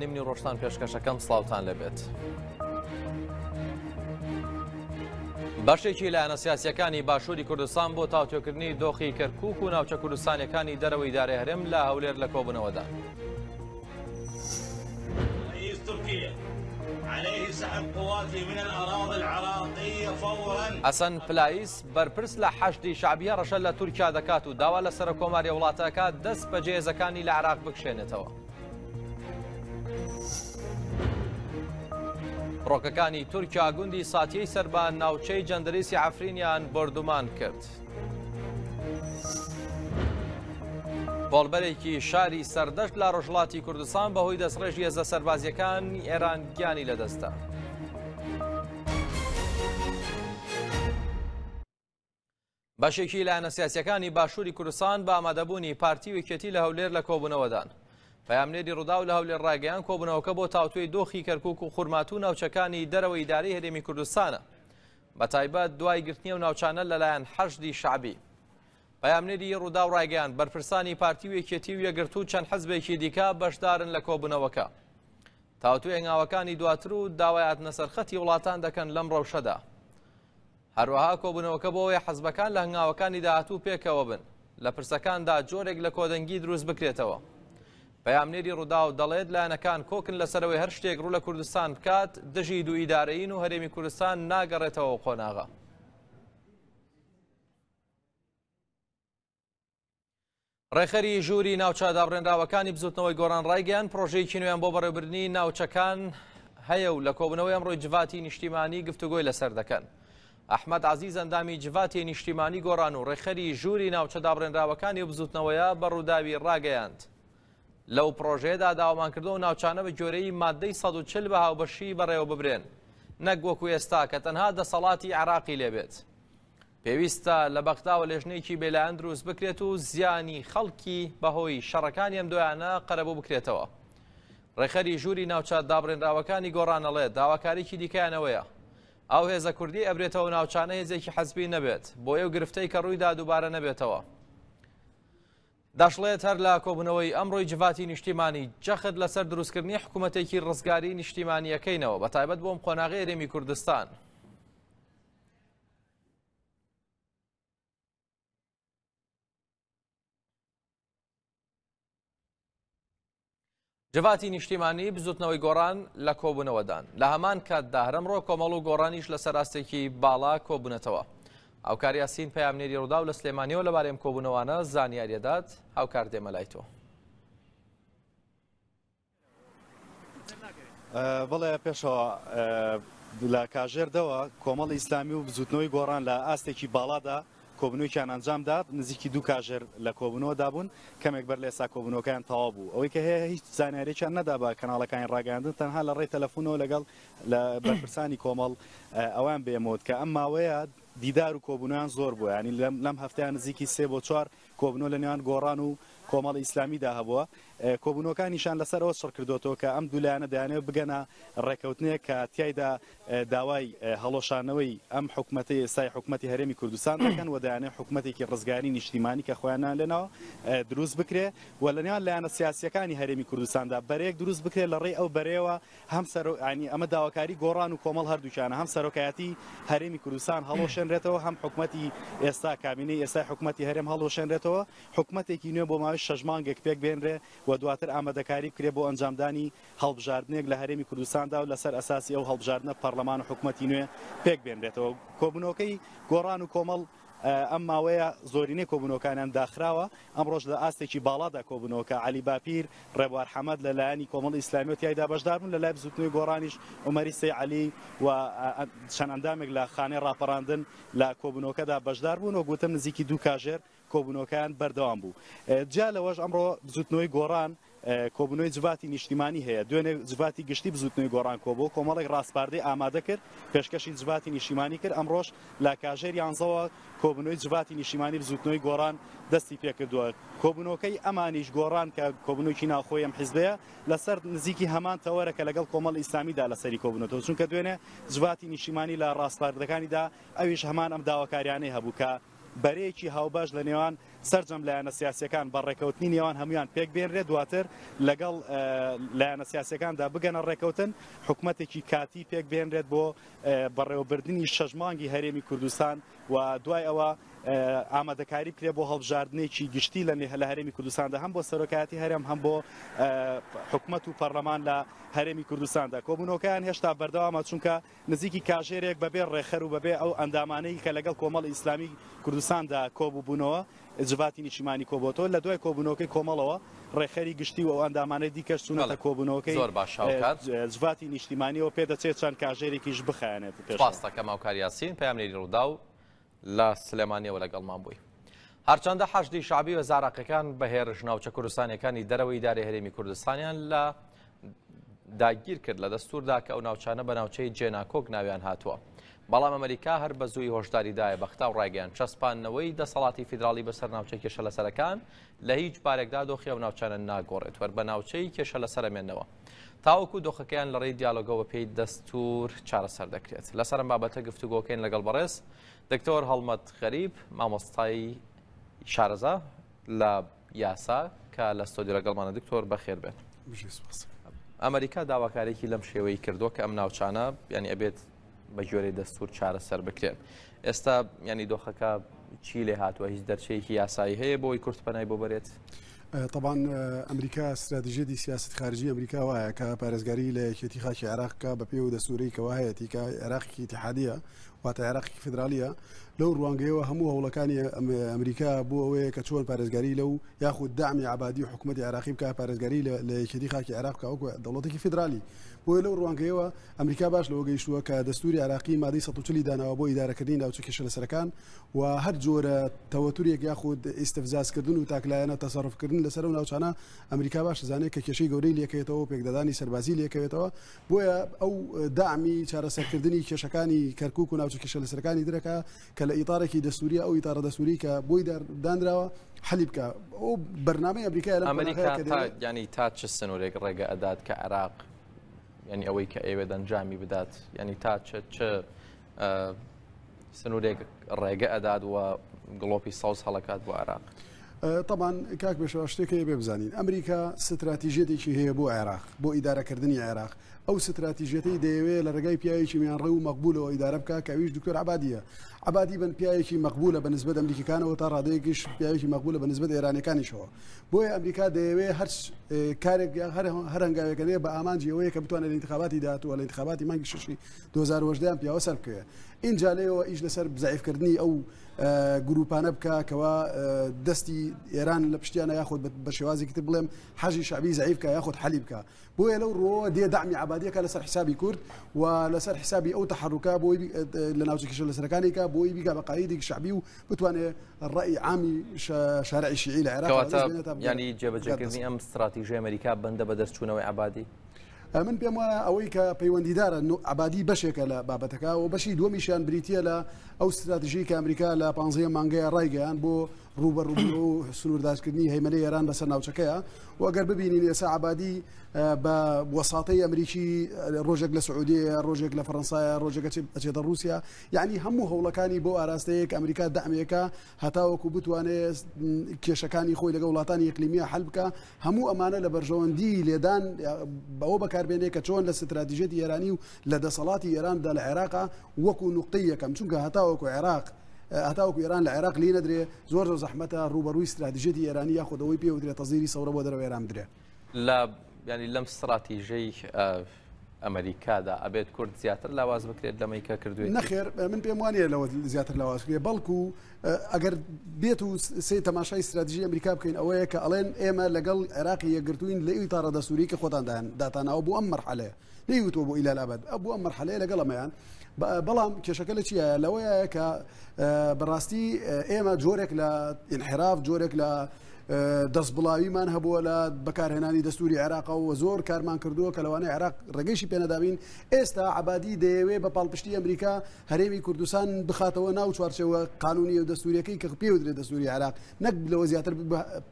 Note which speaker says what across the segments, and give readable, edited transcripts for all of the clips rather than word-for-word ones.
Speaker 1: نیمنی ڕۆژتان پێشکەشەکەم سڵاوتان لەبێت. بەشێکی لایەنە سیاسیەکانی باشووری کوردستان بۆ تاوتوێکردنی دۆخی کەرکوک و ناوچە کوردستانیەکانی دەرەوەی ئیدارەی هەرێم لە هەولێر لە کۆبوونەوەدا. حەسەن پلایس بەرپرس لە حەشدی شەعبی هەڕەشە لە تورکیا دەکات و داوا لە سەرۆککۆماری وڵاتەکە دەست بەجێ هێزەکانی لە عێراق بکشێنێتەوە. فڕۆکەکانی تورکیا گوندی ساتیەی سەر بە ناوچەی جەندریسی عەفرینیان بۆردومان کرد. کۆڵبەرێکی شاری سەردەشت لە ڕۆژهەڵاتی کوردستان بەهۆی دەستڕێژی هێزە سەربازیەکانی ئێران گیانی لەدەستدا. بەشێکی لایەنە سیاسیەکانی باشووری کوردستان بە ئامادەبوونی پارتی و یەکێتی لە هەولێر لە کۆبوونەوەدان. پەیامنێری ڕووداو لە هەولێر ڕایگەیان کۆبوونەوەکە بۆ تاوتوێی دۆخی کەرکوک و خورماتوو و ناوچەکانی دەرەوەی ئیدارەی هەرێمی کوردستانە. بە تایبەت دوای گرتنی ئەو ناوچانە لەلایەن حەشدی شەعبی. پەیامنێری ڕووداو ڕایگەیاند بەرپرسانی پارتی و یەکێتی و یەکگرتوو چەند حزبێکی دیکە بەشدارن لە کۆبوونەوەکە. تاوتوێ هەنگاوەکانی دواتر و داوای هاتنە سەرخەتی وڵاتان دەکەن لەم ڕەوشەدا. هەروەها کۆبوونەوەکە بۆ ئەوەیە حزبەکان لە هەنگاوەکانی داهاتوو پێکەوە بن، لە پرسەکاندا جۆرێک لە کۆدەنگی دروست بکرێتەوە. پەیامنێری ڕووداو دەڵێت لایەنەکان کۆکن لەسەرەوەی هەر شتێک ڕوو لە کوردستان بکات دژی دوو ئیدارەیین و هەرێمی کوردستان ناگەڕێتەوە ئەو قۆناغە. ڕێکخەری ژووری ناوچە دابڕێنراوەکانی بزوتنەوەی گۆڕان ڕایگەیان پرۆژەیەکی نوێیان بۆ بەڕێوەبردنی ناوچەکان هەیە و لە کۆبوونەوەی ئەمڕۆی جڤاتی نیشتیمانی گفتوگۆی لەسەر دەکەن. ئەحمەد عەزیز ئەندامی جڤاتی نیشتیمانی گۆڕان و ڕێکخەری ژووری ناوچە دابڕێنراوەکانی و بزوتنەوەیە بە ڕووداوی ڕاگەیاند. لەو پرۆژەیەدا داوامان کردووە ناوچانە بە گوێرەی مادەی 140 بە هاوبەشی بەڕێوە ببرێن نەک وەکو ئێستا کە تەنها دەسەڵاتی عێراقی لێبێت. پێویستە لە بەغداوە لێژنەیەکی بێلایەن دروست بکرێت و زیانی خەڵکی بەهۆی شەڕەکانی ئەم دوایانە قەرەبوو بکرێتەوە. ڕێکخەری ژووری ناوچە دابڕێنراوەکانی گۆڕان ئەڵێت داواکاریی دیکەیان ئەوەیە ئەو هێزە کوردی ئەبرێتەوە ناوچانە هێزێکی حەزبی نەبێت بۆ ئەو گرفتەی کە ڕوویدا دووبارە نەبێتەوە. دەشڵێت هەر لە کۆبوونەوەی ئەمڕۆی جڤاتی نیشتیمانی جەخت لەسەر دروستکردنی حکوومەتێکی ڕزگاری نیشتیمانیەکەینەوە بە تایبەت بۆم قۆناغی هەرێمی کوردستان. جڤاتی نیشتیمانی بزوتنەوەی گۆڕان لە کۆبوونەوەدان لە هەمان کاتدا هەرەمڕۆ کۆمەڵ و گۆڕانیش لەسەر ئاستێکی باڵا کۆبوونەتەوە. هاوکار یاسین پەیامنێری ڕووداو لە سلێمانیەوە لەبارەی ئەم کۆبوونەوانە زانیاریەدات هاوکار دێمە لای تۆ.
Speaker 2: بەڵێ پێشەوە لە کاژێر دەوە کۆمەڵی ئیسلامی و بزوتنەوەی گۆڕان لە ئاستێکی باڵادا کۆبنەوەیان ئەنجامدا نزیکی دوو کاژێر لە کۆبنەوەدا بوون کەمێک بەر لە ئێستا کۆبنەوەکەیان تەواو بوو ئەوەی کە هەیە هیچ زانیاریەکیان نەدا بە کەناڵەکانی ڕاگەیاندن تەنها لە ڕێی تەلەفونەوە لەگەڵ لە بەرپرسانی کۆمەڵ ئەوان بێمەوت کە ئەم ماوەیە دیدار و کۆبوونەوەیان زۆر بووە ینی لەم هەفتەیان نزیکی سێ بۆ چوار کۆبوونەوە لە نێوان گۆڕان و کۆمەڵی ئیسلامیدا هەبووە، کۆبوونەوەکانیشیان لەسەر ئەوە چڕکردۆتەوە کە ئەم دوو لایەنە دەیانەوێت بگەنە ڕێککەوتنێک کە تیایدا داوای هەڵوەشانەوەی ئەم حکومەتەی ئێستای حکومەتی هەرێمی کوردستان دەکەن و دەیانەوێت حکومەتێکی ڕزگاری نیشتیمانی کە خۆیان ناویان لێناوە دروست بکرێ و لە نێوان لایەنە سیاسییەکانی هەرێمی کوردستاندا بەرەیەک دروست بکرێت لە ڕێی ئەو بەرەیەوە هەم سەرۆک یانی ئەمە داواکاری گۆڕان و کۆمەڵ هەردووکیانە هەم سەرۆکایەتی هەرێمی کوردستان هەڵوەشێنرێتەوە هەم حکومەتی ئێستا کابینەی ئێستای حکومەتی هەرێم هەڵوەشێنرێتەوە حکومەتێکی نوێ بۆ ماوەی شەش مانگێک پێک بێنرێ و دواتر ئامادەکاری بکرێ بۆ ئەنجامدانی هەڵبژاردنێک لە هەرێمی کوردستاندا و لەسەر ئەساسی ئەو هەڵبژاردنە پەرلەمان و حکومەتی نوێ پێک بێنرێتەوە کۆبوونەوەکەی گۆڕان و کۆمەڵ ئەم ماوەیە زۆرینەی کۆبوونەوەکانیان داخراوە، ئەمڕۆش لە ئاستێکی باڵادا کۆبوونەوەکە عەلی باپیر، ڕێبوار حەمەد لە لایەنی کۆمەڵی ئیسلامیەوە تیایدا بەشدار بوون، لە لای بزووتنەوەی گۆڕانیش عومەری سەی عەلی و چەند ئەندامێک لە خانەی ڕاپەڕاندن لە کۆبوونەوەکەدا بەشدار بوون، وەک وتم نزیکی دوو کاژێر کۆبوونەوەکەیان بەردەوام بوو. جیا لەوەش ئەمڕۆ بزووتنەوەی گۆڕان کۆبوونەوەی جڤاتی نیشتیمانی هەیە، دوێنێ جڤاتی گشتی بزووتنەوەی گۆڕان کۆبووە، کۆمەڵێک ڕاسپاردەی ئامادە کرد، پێشکەشی جڤاتی نیشتیمانی کرد، ئەمڕۆش لە کاژێر یانزەوە کۆبوونەوەی جڤاتی نیشتیمانی بزووتنەوەی گۆڕان دەستی پێکردووە، کۆبوونەوەکەی ئەمانیش گۆڕان کە کۆبوونەوەکی ناوخۆی ئەم حیزبەیە لەسەر نزیکی هەمان تەوەرە کە لەگەڵ کۆمەڵی ئیسلامیدا لەسەری کۆبوونەتەوە، چونکە دوێنێ جڤاتی نیشتیمانی لە ڕاسپاردەکانیدا ئەویش هەمان ئەم داواکاریانەی هەبوو کە بەرەیەکی هاوبەش لە نێوان سەرجەم لایەنە سیاسیەکان بە ڕێکەوتنی نێوان هەموویان پێک بێنرێت، دواتر لەگەڵ لایەنە سیاسیەکاندا بگەنە ڕێکەوتن، حکومەتێکی کاتی پێک بێنرێت بۆ بەڕێوەبردنی شەش مانگی هەرێمی کوردستان و دوای ئەوە ئامادەکاری بکرێت بۆ هەڵبژاردنێکی گشتی لە هەرێمی کوردستاندا هەم بۆ سەرۆکایەتی هەرێم هەم بۆ حکومەت و پەرلەمان لە هەرێمی کوردستاندا. کۆبوونەوەکەیان هێشتا بەردەوامە، چونکە نزیکی کاژێرێک بەبێ ڕێکخەر و بەبێ ئەو ئەندامانەی کە لەگەڵ کۆمەڵی ئیسلامی کوردستاندا کۆبووبوونەوە جڤاتی نیشتیمانی کۆبۆتەوە. لە دوای کۆبوونەوەکەی کۆمەڵەوە ڕێکخەری گشتی و ئەو ئەندامانەی دیکەش چوونەتە کۆبوونەوەکەی
Speaker 1: زۆر باش هاوکار.
Speaker 2: جڤاتی نیشتیمانیەوە، پێدەچێت چەند کاژێرێکیش بخایەنێت. پێشەوە.
Speaker 1: سوپاس دەکەم هاوکار یاسین، پەیامنێری ڕووداو لە سلێمانیەوە لەگەڵمان بووی. هەرچەندە حەشدی شەعبی و عێراقیەکان بە هێرش ناوچە کوردستانیەکانی دەرەوەی ئیدارەی هەرێمی کوردستانیان لە داگیر کرد لە دەستوردا کە ئەو ناوچانە بە ناوچەی جێناکۆک ناویان هاتووە. بەڵام ئەمریکا هەر بە زووی هۆشداری دایە بەغدا و ڕایگەیاند چەسپاندنەوەی دەسەڵاتی فیدراڵی بەسەر ناوچەی کێشە لەسەرەکان لە هیچ بارێکدا دۆخی ئەو ناوچانە ناگۆڕێت وەر بە ناوچەی کێشە لەسەرەمێنەوە تاوەکو دۆخەکەیان لە ڕێی دیالۆگەوە پێی دەستور چارەسەر دەکرێت. لەسەر ئەم بابەتە گفتوگۆکەین لەگەڵ بەڕێز دکتۆر هەڵمەت غەریب مامۆستای شارەزا لە یاسا کە لە ستۆدیۆ لەگەڵمانە. دکتۆر بەخێر بێن. ئەمریکا داواکارێکی لەم شێوەی کردووە کە ئەم ناوچانە یعنی ئەبێت بە گوێرەی دەستور چارەسەر بکرێن. ئێستا ینی دۆخەکە چی لێ هاتووە؟ هیچ دەرچەیەکی یاسایی هەیە بۆی کورت پەنای بۆ بەرێت؟
Speaker 3: طبعا ئەمریکا استراتیژیەتی سیاست خارجی ئەمریکا وایە کە پارێزگاری لە یەکێتی خاکی عێراق کە بە پێ و دەستوری کەوا هەیەتی کە عێراقێکی ئیتحادیە واتە عێراقێکی فیدرالیە لەو ڕوانگەیەوە هەموو هەوڵەکانی ئەمریکا بۆ ئەوەیە کە چۆن پارێزگاری لەو یاخود دامی عبادی و حکوومەتی عێراقی بکە پارێزگاری لە یەکێتی خاکی عێراق بکە وەکو دەوڵەتێکی فیدرالی بۆیە لەو ڕوانگەیەوە ئەمریکا باش لەوە گەیشتووە کە دەستوری عێراقی مادەی 140 داناوە بۆ ئیدارەکردنی ناوچە کێشە لەسەرەکان و هەر جۆرە تەوەتورێک یاخود ئیستفزازکردن و تاکلایەنە تەسەڕفکردن لەسەر ئەو ناوچانە ئەمریکا باش دەزانێت کە کێشەی گەورەی لێکەوێتەوە و پێکدادانی سەربازی لێکەوێتەوە بۆیە ئەو دامی چارەسەرکردنی کێشەکانی کەرکک و ناوچە کێشە لەسەرەکانی درەکە کە لە ئیتارێکی دەستوریە ئەو ئیتارە دەستوری کە بۆی دانراوە حەلی بکە ئەو بەرنامەی ئەمریکا لەم
Speaker 1: ئەمریکا ینی تا چ سنوورێک ڕێگە ئەدات کە عێراق ینی ئەوەی کە ئەوێت ئەنجامی بدات ینی تا چ چ سنوورێک ڕێگە ئەدات و گڵۆپی سەوز هەڵەکات بۆ عێراق.
Speaker 3: تەبان کاک پێشەوا شتێک هەیە بێ بزانین ئەمریکا ستراتیژیەتێکی هەیە بۆ عێراق بۆ ئیدارەکردنی عێراق ئەو ستراتیژیەتەی دەیەوێت لە ڕێگای پیاوێکی میانڕەو و مەقبولەوە ئیدارە بکات کە ئەویش دکتۆر عەبادیە عەبادی بن پیاوێکی مەقبولە بە نسبەت ئەمریکیەکانەوە تا ڕادەیەکیش پیاوێکی مەقبولە بە نسبەت ئێرانەکانیشەوە بۆیە ئەمریکا دەیەوێت هەر کارێک هەر هەنگاوێکە نێ بە ئامانجی ئەوەیە کە بتوانێت لە ئینتخاباتی داهاتووە لە ئینتخاباتی مانگی شەشی 2018 ئەم پیاوە سەر بکەوێت ئینجا لێەوە ئیش لەسەر زەعیفکردنی ئەو گروپانە بکە کەوا دەستی ئێران لە پشتیانە یاخود بە شێوازێکی تر بڵێم حەشدی شەعبی زەعیف بکە یاخود حەلی بکە بۆیە لەو ڕووەوە دێ دەعمی عەبادیەکە لەسەر حسابی کورد و لەسەر حسابی ئەو تەحەڕوکە بۆی لە ناوچە کێشە لەسەرەکانێکە بۆی بیگا بە قایدێکی شەعبی و بتوانێ ڕەئی عامی شارعی شیعی لە عێراق
Speaker 1: ینی جێبەجێکردنی ئەم ستراتیژی ئەمریکا بەندە بە دەرچوونەوەی عەبادی؟
Speaker 3: من پێم وایە ئەوەی کە پەیوەندیدارە عەبادی بەشێکە لە بابەتەکە و بەشی دووەمیشیان بریتە لە ئەو ستراتیژی کە ئەمریکا لە پانزەیە مانگەیە ڕایگەیان بۆ ڕووبەڕووبوونەوە و سنووردارکردنی هەیمەنەی ئێران بەسەر ناوچەکەیە و ئەگەر ببینین ئێستا عەبادی بە وەساتەی ئەمریکی ڕۆژێک لە سعودیەیە ڕۆژێک لە فەڕەنسایە ڕۆژێک ئەچێتە ڕووسیا یعنی هەموو هەوڵەکانی بۆ ئاراستەیەک ئەمریکا دەعمێکە هەتاوەکو بتوانێت کێشەکانی خۆی لەگەڵ وڵاتانی ئیقلیمیە حل بکە هەموو ئەمانە لە بەرژەوەندی لێدان بەوە بەکاربێنێ کە چۆن لە ستراتیژیەتی ئێرانی و لە دەسەڵاتی ئێراندا لە عێراقا وەکو نوقتەی یەکەم چونکە هەتاوەکو عێراق هەتاوەکو ئێران لە عێراق لی نەدرێ زۆر زۆر زەحمەتە ڕووبەڕووی ستراتیژیەتی ئێرانی یاخود ئەوەی پێ وترێ تەزیری سەورە بۆ دەرەوە ئێران بدرێ.
Speaker 1: لە یانی لەم ستراتیژەی ئەمریکادا ئەبێت کورد زیاتر لاواز بکرێت لەمەی کە کردوێتی؟
Speaker 3: نەخێر من پێم وانە لەوە زیاتر لاواز بکرێت بەڵکو ئەگەر بێت و سێ تەماشای استراتیژی ئەمریکا بکەین ئەوەیە کە ئەڵێن ئێمە لەگەڵ عێراقی یەکگرتوین لە ئیتارە دەستوری کە خۆتان داتاناوە بۆ ئەم مەرحەلەیە نەیوتووە بۆ ئیلال ئەبەد بۆ ئەم مەرحەلەیە لەگەڵ ئەمەیان بەڵام کێشەکە لە چییە لەوەیە کە بەڕاستی ئێمە جۆرێک لە ئینحراف جۆرێک لە دەستبڵاویمان هەبووە لە بەکارهێنانی دەستوری عێراقەوە و زۆر کارمان کردووە کە لەوانەیە عێراق ڕێگەیشی پێنەدابین. ئێستا عەبادی دەیەوێ بە پاڵپشتی ئەمریکا هەرێمی کوردستان بخاتەوە ناو چوارچێوە قانونیە و دەستوریەکەی کە پێودرێ دەستوری عێراق، نەک لەوە زیاتر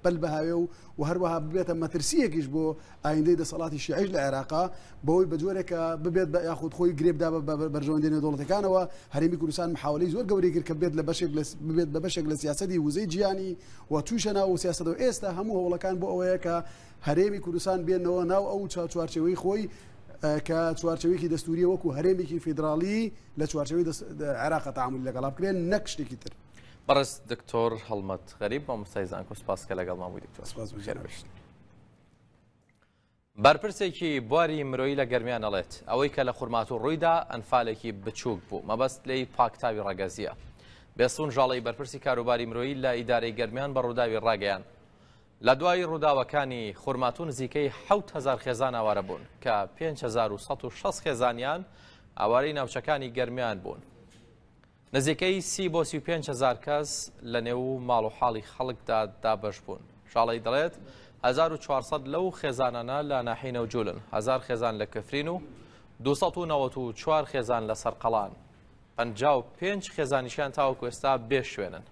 Speaker 3: پەل بهاوێ و هەروەها ببێتە مەترسیەکیش بۆ ئایندەی دەسەڵاتی شیعیش لە عێراقا، بەوەی بە جۆرێک کە ببێت بە یاخود خۆی گرێ بدا بە بەرژەوەندی نێودەوڵەتەکانەوە. هەرێمی کوردستان محاولەی زۆر گەورەی کرد کە بێت لە بەشێک لە ببێت بە بەشێک لە سیاسەتی وزەی جیهانی و تووشە ناو سیاسەتەوە. ئێستا هەموو هەوڵەکان بۆ ئەوەیە کە هەرێمی کوردستان بێنەوە ناو ئەو چوارچێوەی خۆی کە چوارچێوەیەکی دەستوریە وەکو هەرێمێکی فیدراڵی لە چوارچێوەی عێراق تەعامولی لەگەڵا بکرێن نەک شتێکی تر.
Speaker 1: بەڕێز دکتۆر هەڵمەت غەریب مامۆستای زانکۆ سپاس کە لەگەڵمان بووی دکتۆر.
Speaker 3: سپاس بۆ
Speaker 1: خێر بێت. بەرپرسێکی بواری مرۆیی لە گەرمیان ئەڵێت، ئەوەی کە لە خورماتوو ڕوویدا ئەنفالێکی بچووک بوو، مەبەست لێی پاکتاوی ڕەگەزییە. بێستوون ژاڵەی بەرپرسی کاروباری مرۆیی لە ئیدارەی گەرمیان بە ڕووداوی ڕاگەیاند، لە دوای ڕووداوەکانی خورماتوو نزیکەی 7000 خێزان ئاوارە بوون کە 5160 خێزانیان ئاوارەی ناوچەکانی گەرمیان بوون. نزیکەی 30 بۆ 35 هەزار کەس لە نێو ماڵ و حاڵی خەڵکدا دابەش بوون. شاڵەی دەڵێت، 1400 لەو خێزانانە لە ناحیەی نەوجولن، 1000 خێزان لە کفرین و 294 خێزان لە سەرقەڵان، 55 خێزانیشیان تاوەکو ئێستا بێ شوێنن.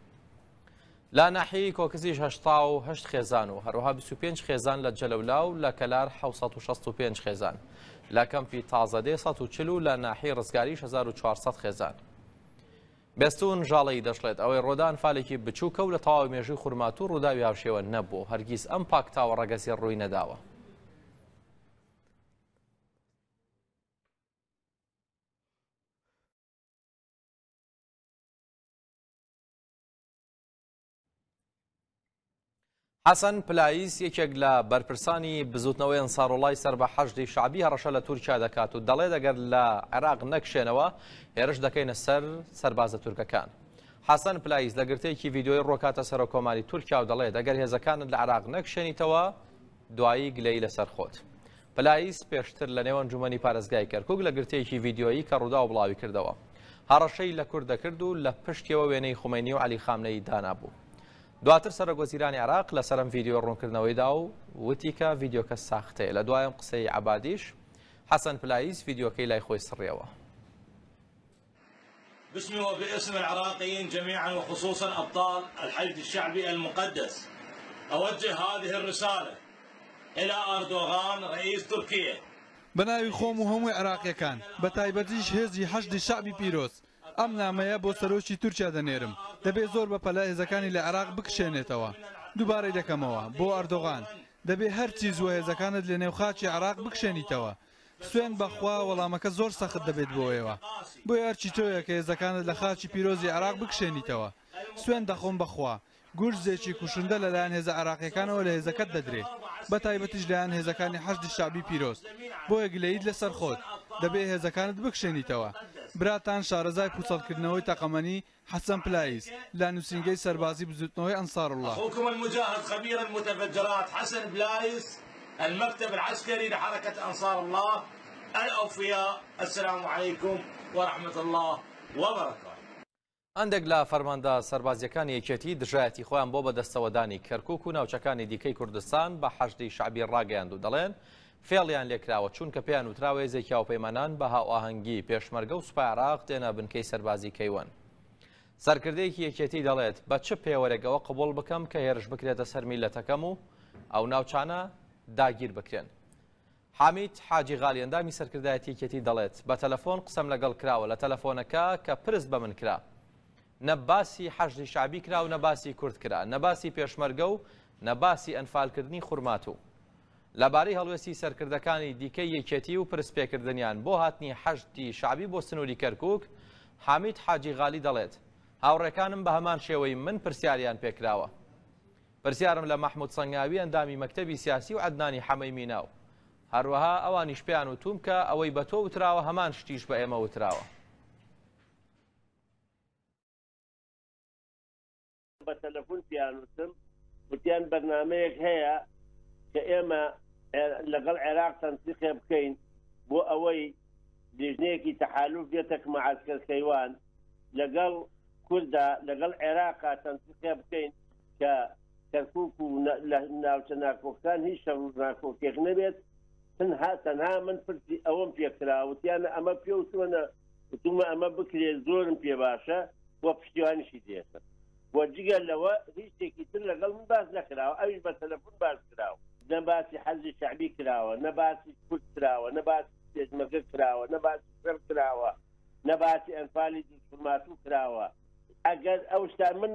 Speaker 1: لە ناحیەی کۆکزیش 88 خێزان و هەروەها 25 خێزان لە جەلەولا و لە کەلار 765 خێزان، لە کەمپی تازەدێ 140 و لە ناحیەی ڕزگاریش 1400 خێزان. بێستوون ژاڵەیی دەشڵێت، ئەوەی ڕوودا ئەنفالێکی بچووکە و لە تەواوی مێژووی خورماتوو ڕووداوی هاوشێوە نەبووە و هەرگیز ئەم پاکتاوە ڕەگەزیە ڕووی نەداوە. حەسەن پلایس یەکێک لە بەرپرسانی بزوتنەوەی ئەنساروڵای سەر بە حەشدی شەعبی هەڕەشە لە تورکیا دەکات و دەڵێت ئەگەر لە عێراق نەکشێنەوە هێرش دەکەینە سەر سەربازە تورکەکان. حەسەن پلایس لە گرتەیەکی ڤیدیۆیی ڕۆکاتە سەرۆککۆماری تورکیا و دەڵێت ئەگەر هێزەکانت لە عێراق نەکشێنیتەوە دوایی گلەیی لەسەر خۆت. پلایس پێشتر لە نێو ئەنجومەنی پارێزگای کەرکوک لە گرتەیەکی ڤیدیۆیی کە ڕووداو بڵاوی کردەوە هەڕەشەی لە کورد دەکرد و لە پشتیەوە وێنەی خومەینی و عەلی خامنەیی دانابوو. دواتر سەرۆکوەزیرانی عێراق لەسەر ئەم ڤیدیۆ ڕوونکردنەوەی دا و وتی کە ڤیدیۆکە ساختەیە. لە دوای ئەم قسەی عەبادیش حەسەن پلایس ڤیدیۆکەی لای خۆی سڕیەوە.
Speaker 4: باسمي وباسم العراقيين جميعا وخصوصا أبطال الحشد الشعبي المقدس أوجه هذه الرسالة إلى أردوغان رئيس تركيا.
Speaker 5: بە ناوی خۆم و هەموو عێراقییەکان، بە تایبەتیش هێزی حەشدی شەعبی پیرۆز، ئەم نامەیە بۆ سەرۆکی تورکیا دەنێرم، دەبێ زۆر بەپەلە هێزەکانی لە عێراق بکشێنێتەوە. دووبارەی دەکەمەوە بۆ ئەردۆغان، دەبێ هەرچی زووە هێزەکانت لەنێو خاکی عێراق بکشێنیتەوە. سوێند بە خوا وەڵامەکە زۆر سەخت دەبێت بۆ ئێوە. بۆیە ئەرکی تۆیە کە هێزەکانت لە خاکی پیرۆزی عێراق بکشێنیتەوە. سوێند دەخۆم بە خوا گورزێکی کوشندە لەلایەن هێزە عێراقییەکانەوە لە هێزەکەت دەدرێ، بە تایبەتیش لایەن هێزەکانی حەشدی شەعبی پیرۆز. بۆیە گلەییت لەسەر خۆت، دەبێ هێزەکانت بکشێنیتەوە. براتان شارەزای پووچەڵکردنەوەی تەقەمەنی، حەسەن پلایس، لە نووسینگەی سەربازی بزووتنەوەی ئەنساروڵڵا.
Speaker 4: أخوكم المجاهد خبير المتفجرات حسن بلايس المكتب العسكري لحركة أنصار الله الأوفياء السلام عليكم ورحمة الله وبركاته.
Speaker 1: هەندێک لە فەرماندە سەربازییەکانی یەکێتی دژایەتی خۆیان بۆ بەدەستەوەدانی کەرکوک و ناوچەکانی دیکەی کوردستان بە حەشدی شەعبی ڕاگەیاند و دەڵێن فێڵیان لێکراوە چونکە پێیان وتراوە هێزێکی هاوپەیمانان بە هاوئاهەنگی پێشمەرگە و سوپای عێراق دێنە بنکەی سەربازی کەیوەن. سەرکردەیەکی یەکێتی دەڵێت بە چ پێوەرێک ئەوە قبوڵ بکەم کە هێرش بکرێتە سەر میللەتەکەم و ئەو ناوچانە داگیر بکرێن. حامید حاجی غالی ئەندامی سەرکردایەتی یەکێتی دەڵێت بە تەلەفۆن قسەم لەگەڵ کراوە، لە تەلەفۆنەکە کە پرس بە من کرا نە باسی حەشدی شەعبی کرا و نە باسی کورد کرا، نە باسی پێشمەرگە و نە باسی ئەنفالکردنی خورماتوو. لەبارەی هەڵوێستی سەرکردەکانی دیکەی یەکێتی و پرس پێکردنیان بۆ هاتنی حەشدی شەعبی بۆ سنووری کەرکووک، حامید حاجی غالی دەڵێت هاوڕێکانم بە هەمان شێوەی من پرسیاریان پێکراوە. پرسیارم لە مەحمود سەنگاوی ئەندامی مەکتەبی سیاسی و عەدنانی حەمەی مینا و هەروەها ئەوانیش پێیان وتووم کە ئەوەی بە تۆ وتراوە هەمان شتیش بە ئێمە وتراوە.
Speaker 6: بە تەلەفون پێیان وتم، وتیان بەرنامەیەک هەیە کە ئێمە لەگەڵ عێراق تەنسیقێ بکەین بۆ ئەوەی لیژنەیەکی تەحالوف بێتە معەسکەر کەیوان لەگەڵ کورددا لەگەڵ عێراقا تەنسیقێ بکەین کە کەرکوک و لە ناوچە ناکۆکەکان هیچ شەڕ و ناکۆکێک نەبێت تەنها تەنها من پرسی ئەوەم پێکرا وتیانە ئەمە پێ وتووەنە وتومە ئەمە بکرێت زۆرم پێ باشە و پشتیوانیشی دێتم و جگە لەوە هیچ شتێکی تر لەگەڵ من باس نەکراوە ئەویش بە تەلەفون باس کراوە. نە باسی حەزی شەعبی کراوە نە باسی کورد کراوە نە باسی پێشمەرگە کراوە نە باسی شەڕ کراوە نە باسی ئەنفالی دووزخورماتوو کراوە ئەگەر ئەو شتا من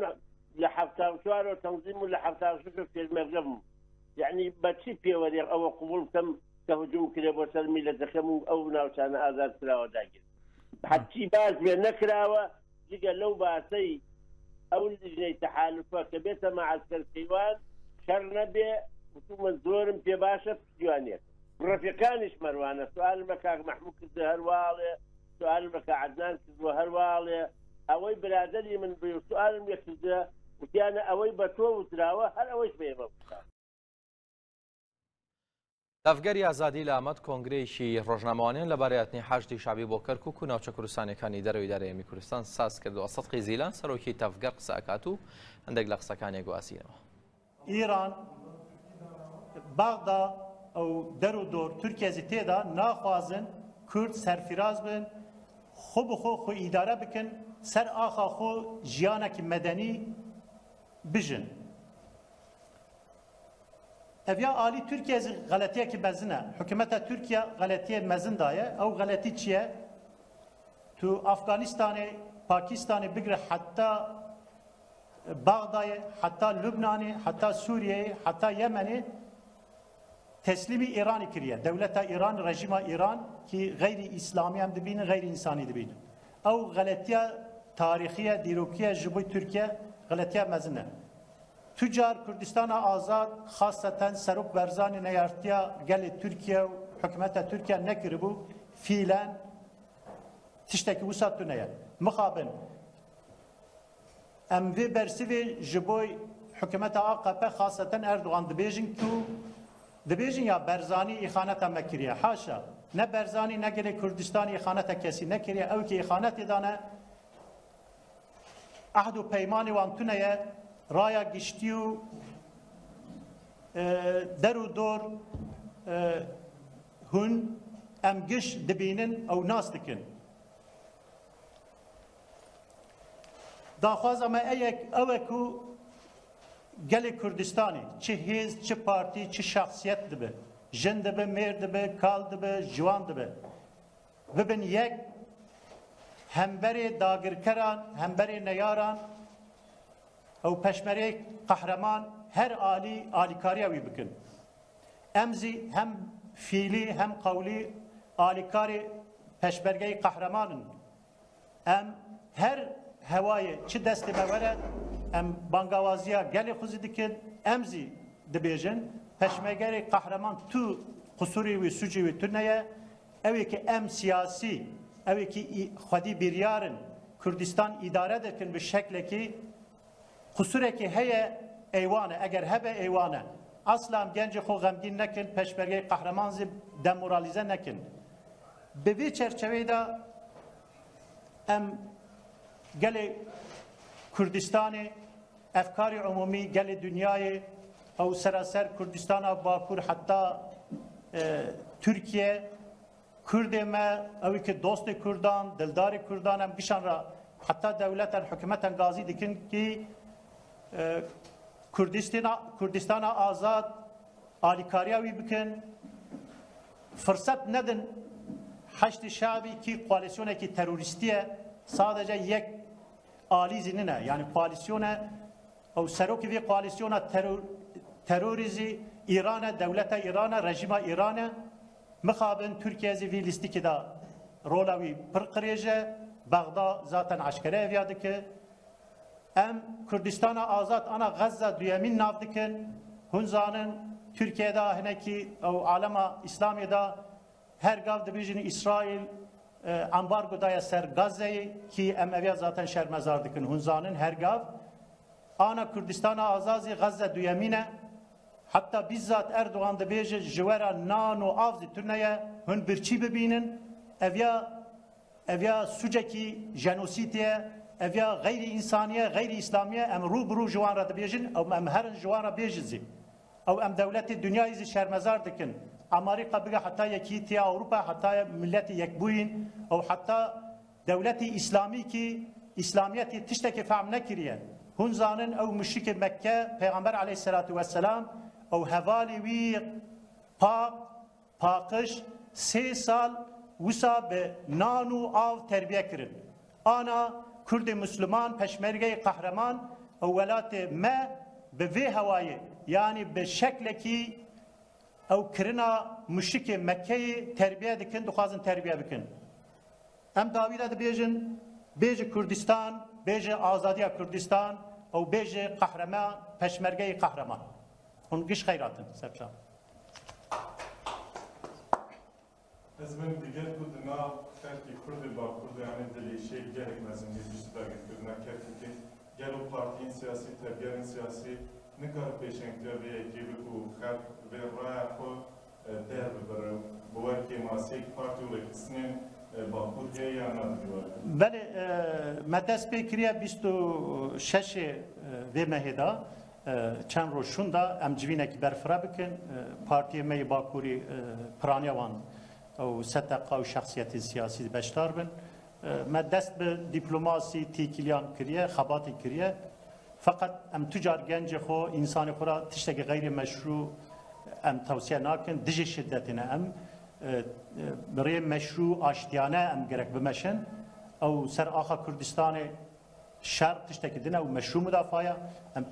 Speaker 6: لە 74 تەنزیم و لە 76 پێشمەرگە بووم یعنی بە چی پێوەرێک ئەوە قبوڵ بکەم کە هجوم کرێ بۆ سەر میلەتەکەم و ئەو ناوچانە ئازاد کراوە داگیر هەرچی باس بێ نەکراوە جگە لەو باسەی ئەو لیژنەی تەحالفە کە بێتە مەعەسکەر کەیوان شەڕ نەبێ وتومە زۆرم پێ باشە پشتیوانیەکە ڕەفیقانیش مەروانە سوالم لە کاک مەحموو کردە هەرواڵێ سوالم لە کاک عەدنان کردووە هەرواڵێ ئەوەی برادەری من بێ و سوالم لێ کردە وتیانە ئەوەی بە تۆ وتراوە هەر ئەوەیش بە ئێمە وتراوە.
Speaker 1: تەڤگەری ئازادی لە ئامەد کۆنگرەیەکی ڕۆژنامەوانیان لەبارەی هاتنی حەشدی شەعبی بۆ کەرکوک و ناوچە کوردستانیەکانی دەرەوەی ئیدارەی هەرێمی کوردستان ساز کردووە. سدقی زیلان سەرۆکی تەڤگەر قسە ئەکات و هەندێک لە قسەکانی گوازینەوە.
Speaker 7: ئیران، بەغدا و دەر و دۆر تورکیە زی تێدا ناخوازن کورد سەرفیراز بن خۆ بە خۆ خۆ ئیدارە بکەن سەر ئاخا خۆ ژیانێکی مەدەنی بژن. ئەڤیا ئالی تورکیە زی غەلەتیەکی مەزنە. حکومەتە تورکیە غەلەتیە مەزن دایە. ئەو غەلەتی چیە؟ تو ئەفغانستانێ، پاکستانێ بگرە حەتا بەغدایێ، حەتا لوبنانێ، حەتا سوریەیێ، حەتا یەمەنێ تەسلیمی ئێرانی کریە. دەولەتا ئێران، ڕێژیما ئێران کی غەیری ئیسلامی ئەم دبینن، غەیری ئینسانی دبینن. ئەو غەلەتیە تاریخیە، دیرۆکیە ژ بۆی تورکیە غەلەتیە مەزنە. توجار کوردستانا ئازاد خاسەتەن سەرۆک بەرزانی نەیارتیا گەلێ تورکیە و حکومەتە تورکیا نەکربوو فیلەن تشتەکی وسا تونەیە. مخابن ئەم ڤێ بەرسڤێ ژ بۆی حکومەتە ئاقەپە خاسەتەن ئەردوغان دبێژن کو دبێژن یا بەرزانی ئیخانەتە مە کریە. حاشا نە بەرزانی نە گەلێ کوردستانی ئیخانەتە کەسی نەکریە ئەو کی ئیخانەتێ دانە عەهد و پەیمانی وان تونەیە ڕایا گشتی و دەر و دۆر هون ئەم گش دبینن ئەو ناس دکن. داخوازا me eyek ew e ku gelê Kurdistanê çi hêz, çi partî, çi şexsiyet dibe, jin dibe, mêr dibe, kal dibe, ciwan dibe, bibin yek hemberê dagirkeran, hemberê neyaran ew peşmerê qehreman her alî alîkariya wî bikin. Em zî hem fîlî hem qewlî alîkarê peşmergeyê qehreman in. Em her hewayê çi destê me were em bangawaziya gelê xwe zî dikin, em zî dibêjin peşmegerê qehreman tu qusûrê wî sûcê wî tune ye, ew ê ki em siyasî, ew ê ki xwedî biryar in Kurdistan îdare dikin bi şeklekî Qusurekî heye eywan e, eger hebe eywan e. Esla em gencê xwe xemgîn nekin, peşmergeyê qehreman zî demoralîze nekin. Bi vê çerçeveyê de em gelê Kurdistanê, efkarê umûmî, gelê dinyayê ew seraser Kurdistana Bakur heta Tirkiye, Kurdê me, ewî ki dostê Kurdan, dildarê Kurdan em gişan re heta dewleten, hikûmeten gazî dikin ki Kurdistana azad alîkariya wî bikin, firset nedin Heşdî Şebî ki koalîsyonekî terorîstî ye, sadece yek alî zî nine, yanî koalîsyon e, ew serokê vê koalîsyona terorî zî Îran e, dewleta Îran e, rejîma Îran e. Mixabin Tirkiye zî vî lîstikê de rola wî pir qirêj e. Bexda zaten eşkere ev ya dike. Em Kurdistana Azad ana Xezza duyemîn nav dikin. Hûn zanin Tirkiye de hinekî ew alema Îslamê de her gav dibêjin Îsraîl ambargo daye ser Gazeyê kî em ev ya zaten şermezar dikin. Hûn zanin her gav ana Kurdistana Azad zî Xezze duyemîn e. Heta bîzzat Erdogan dibêje ji we re nan û av zî tune ye, hûn birçî bibînin, ev ya ev ya sûcekî jenosîtê ye. ئەڤیا غەیری ئینسانیە غەیری ئیسلامیە ئەم ڕوو بڕوو ji wan re dibêjin ew em herin ji wan re bêjin zî ew em dewletê dunyayê zî şermezar dikin Amarîka bige heta Yekîtiya Ewropa heta Milletê Yekbûyîn ew heta dewletê îslamî kî îslamiyetê tiştekê fehm nekiriye hûn zanin ew muşrikê Mekke Pêxember aleyhisselatu vesselam ew hevalê wî pak Paqij sê sal wisa bi nan û av terbiye kirin. Ana Kurdê Musliman peşmergeyê qehreman ew welatê me bi vê hewayê yanî bi şeklekî ew kirina muşrikê Mekkeyê terbiye dikin dixwazin terbiye bikin. Em dawî de dibêjin bêji Kurdistan, bêji azadiya Kurdistan ew bêji qehreman peşmergeyê qehreman. Hûn giş xeyrat in serçav.
Speaker 8: Ez min digel ku di nav xelkê Kurd ê Bakur de yanê dilêşiyek gelek mezin heye piştî dagirkirina Kerkûkê, gelo partiyên siyasî, tevgerên siyasî nikare pêşengtiya vê yekê bike û xelk vê raya xwe der bibire û bi we kêmasiyek partî û rêxistinên Bakur heye yan na di vî warî de?
Speaker 7: Belê, me dest pê kiriye 26 vê mehê de Çend roj şûnda em civînekî berfire bikin. Partiyê me yê Bakurî piraniya wan ew seteqa û şexsiyetên siyasî beşdar bin. Me dest bi dîplomasî, têkiliyan kiriye, xebatê kiriye. Feqet em tu car gencê xwe, însanê xwe re tiştekî xeyrê meşrû em tewsiye nakin. Dijî şidetê ne em. Bi rê meşrû, aştiyane em gerek bimeşin. Ew ser axa Kurdistanê Şer tiştekî din e û meşrû mudafa ye. Em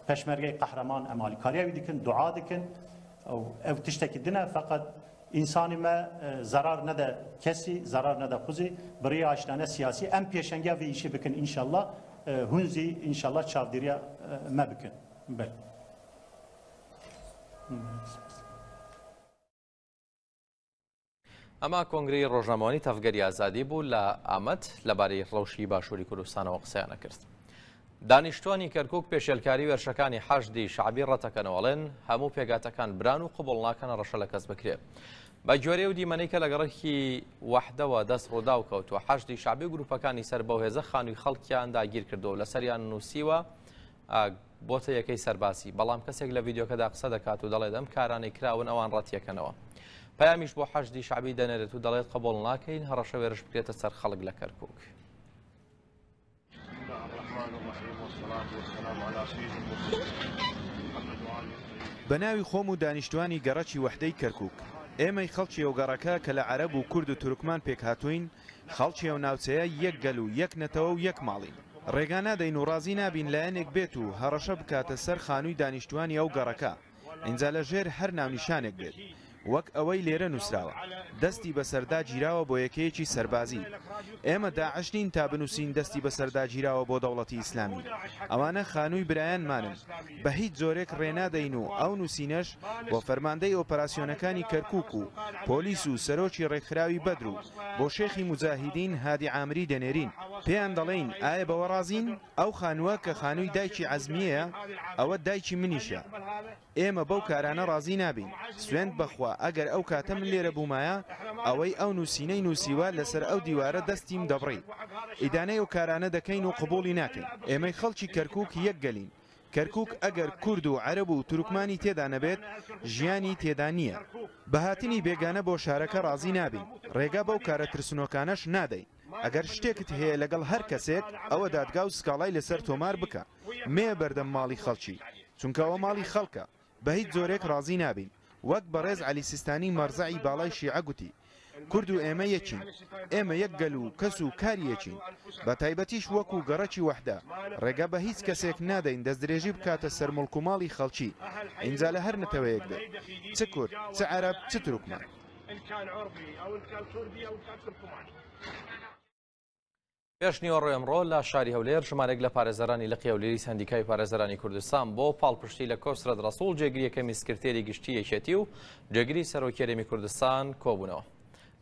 Speaker 7: peşmergeyê qehreman em alîkariya wî dikin, dua dikin. Ew ew tiştekî din e feqet însanê me zerar nede kesî, zerar nede xwe zî bi rêya aştiyane siyasî em pêşengiya vê îşê bikin înşellah. Hûn zî înşellah çavdêriya me bikin. Belê.
Speaker 1: ئەمە کۆنگرەی ڕۆژنامەوانی تەڤگەری ئازادی بوو لە ئامەد لەبارەی ڕەوشی باشووری کوردستانەوە قسەیانە کرد. دانیشتوانی کەرکک پێشێلکاری وێرشەکانی حەشدی شەعبی ڕەتەکەنەوەڵێن هەموو پێگاتەکان بران و قبوڵ ناکەن ڕەشە لە کەس بکرێت. بە گوێرەی و دیمەنەی کە لە گەڕەکی وەحدەوە دەست ڕووداو کەوتووە حەشدی شەعبی و گروپەکانی سەر بەو هێزە خانووی خەڵکیان داگیر کردووە و لەسەریان نووسیوە بۆتە یەکەی سەربازی، بەڵام کەسێک لە ڤیدیۆکەدا قسە دەکات و دەڵێت ئەم کارانەی کراون ئەوان ڕەتیەکەنەوە. پەیامیش بۆ حەشدی شەعبی دەنێرێت و دەڵێت قبوڵ ناکەین هەڕەشە وێرش بکرێتە سەر خەڵک لە کەرکوک.
Speaker 9: بە ناوی خۆم و دانیشتوانی گەڕەکی وەحدەی کەرکوک، ئێمەی خەڵکی ئەو گەڕەکە کە لە عەرەب و کورد و تورکمان پێکهاتووین، خەڵکی ئەو ناوچەیە یەک گەل و یەک نەتەوە و یەک ماڵین. ڕێگا نادەین و ڕازی نابین لایەنێک بێت و هەڕەشە بکاتە سەر خانووی دانیشتووانی ئەو گەڕەکە، ئینجا لە ژێر هەر ناونیشانێک بێت، وەک ئەوەی لێرە نووسراوە، دەستی بەسەردا گیراوە بۆ یەکەیەکی سەربازی. ئێمە داعش نین تا بنووسین دەستی بەسەردا گیراوە بۆ دەوڵەتی ئیسلامی. ئەوانە خانووی برایانمانن، بە هیچ جۆرێک ڕێ نادەین و ئەو نووسینەش بۆ فەرماندەی ئۆپەراسیۆنەکانی کەرکووک و پۆلیس و سەرۆکی ڕێکخراوی بەدر و بۆ شێخی موجاهیدین هادی عامری دەنێرین. پێیان دەڵێین ئایا بەوە ڕازین؟ ئەو خانووە کە خانووی دایکی عەزمییەیە، ئەوە دایکی منیشە. ئێمە بەو کارانە ڕازی نابین. سوێند بەخوا ئەگەر ئەو کاتە من لێرە بوومایە، ئەوەی ئەو نووسینەی نووسیوە لەسەر ئەو دیوارە دەستیم دەبڕی. ئیدانەی ئەو کارانە دەکەین و قبووڵی ناکەین. ئێمەی خەڵکی کەرکووک یەک گەلین. کەرکوک ئەگەر کورد و عەرەب و تورکمانی تێدا نەبێت ژیانی تێدا نییە. بە هاتنی بێگانە بۆ شارەکە ڕازی نابین، ڕێگا بەو کارە ترسنۆکانەش نادەین. ئەگەر شتێکت هەیە لەگەڵ هەر کەسێک ئەوە دادگا و سکاڵای لەسەر تۆمار بکە، مەیە بەردەم ماڵی خەڵکی، چونکە ئەوە ماڵی خەڵکە. بە هیچ جۆرێک ڕازی نابین. وەک بەڕێز عەلی سیستانی مەرزەعی باڵای شیعە گوتی، کورد و ئێمە یەکین. ئێمە یەک گەل و کەس و کاری یەکین. بە تایبەتیش وەکوو گەڕەکی وەحدە، ڕێگا بە هیچ کەسێک نادەین دەستدرێژی بکاتە سەر موڵک و ماڵی خەڵکی، ئینجا لە هەر نەتەوەیەک بێت، چ کورد، چ عەرەب، چ تورکمان.
Speaker 1: پێشنیوەڕۆی ئەمڕۆ لە شاری هەولێر ژمارێک لە پارێزەرانی لقی هەولێری سەندیکای پارێزەرانی کوردستان بۆ پاڵپشتی لە کۆسرەت ڕەسوڵ جێگری یەکەمی سکرتێری گشتی یەکێتی و جێگری سەرۆکی هەرێمی کوردستان کۆبوونەوە.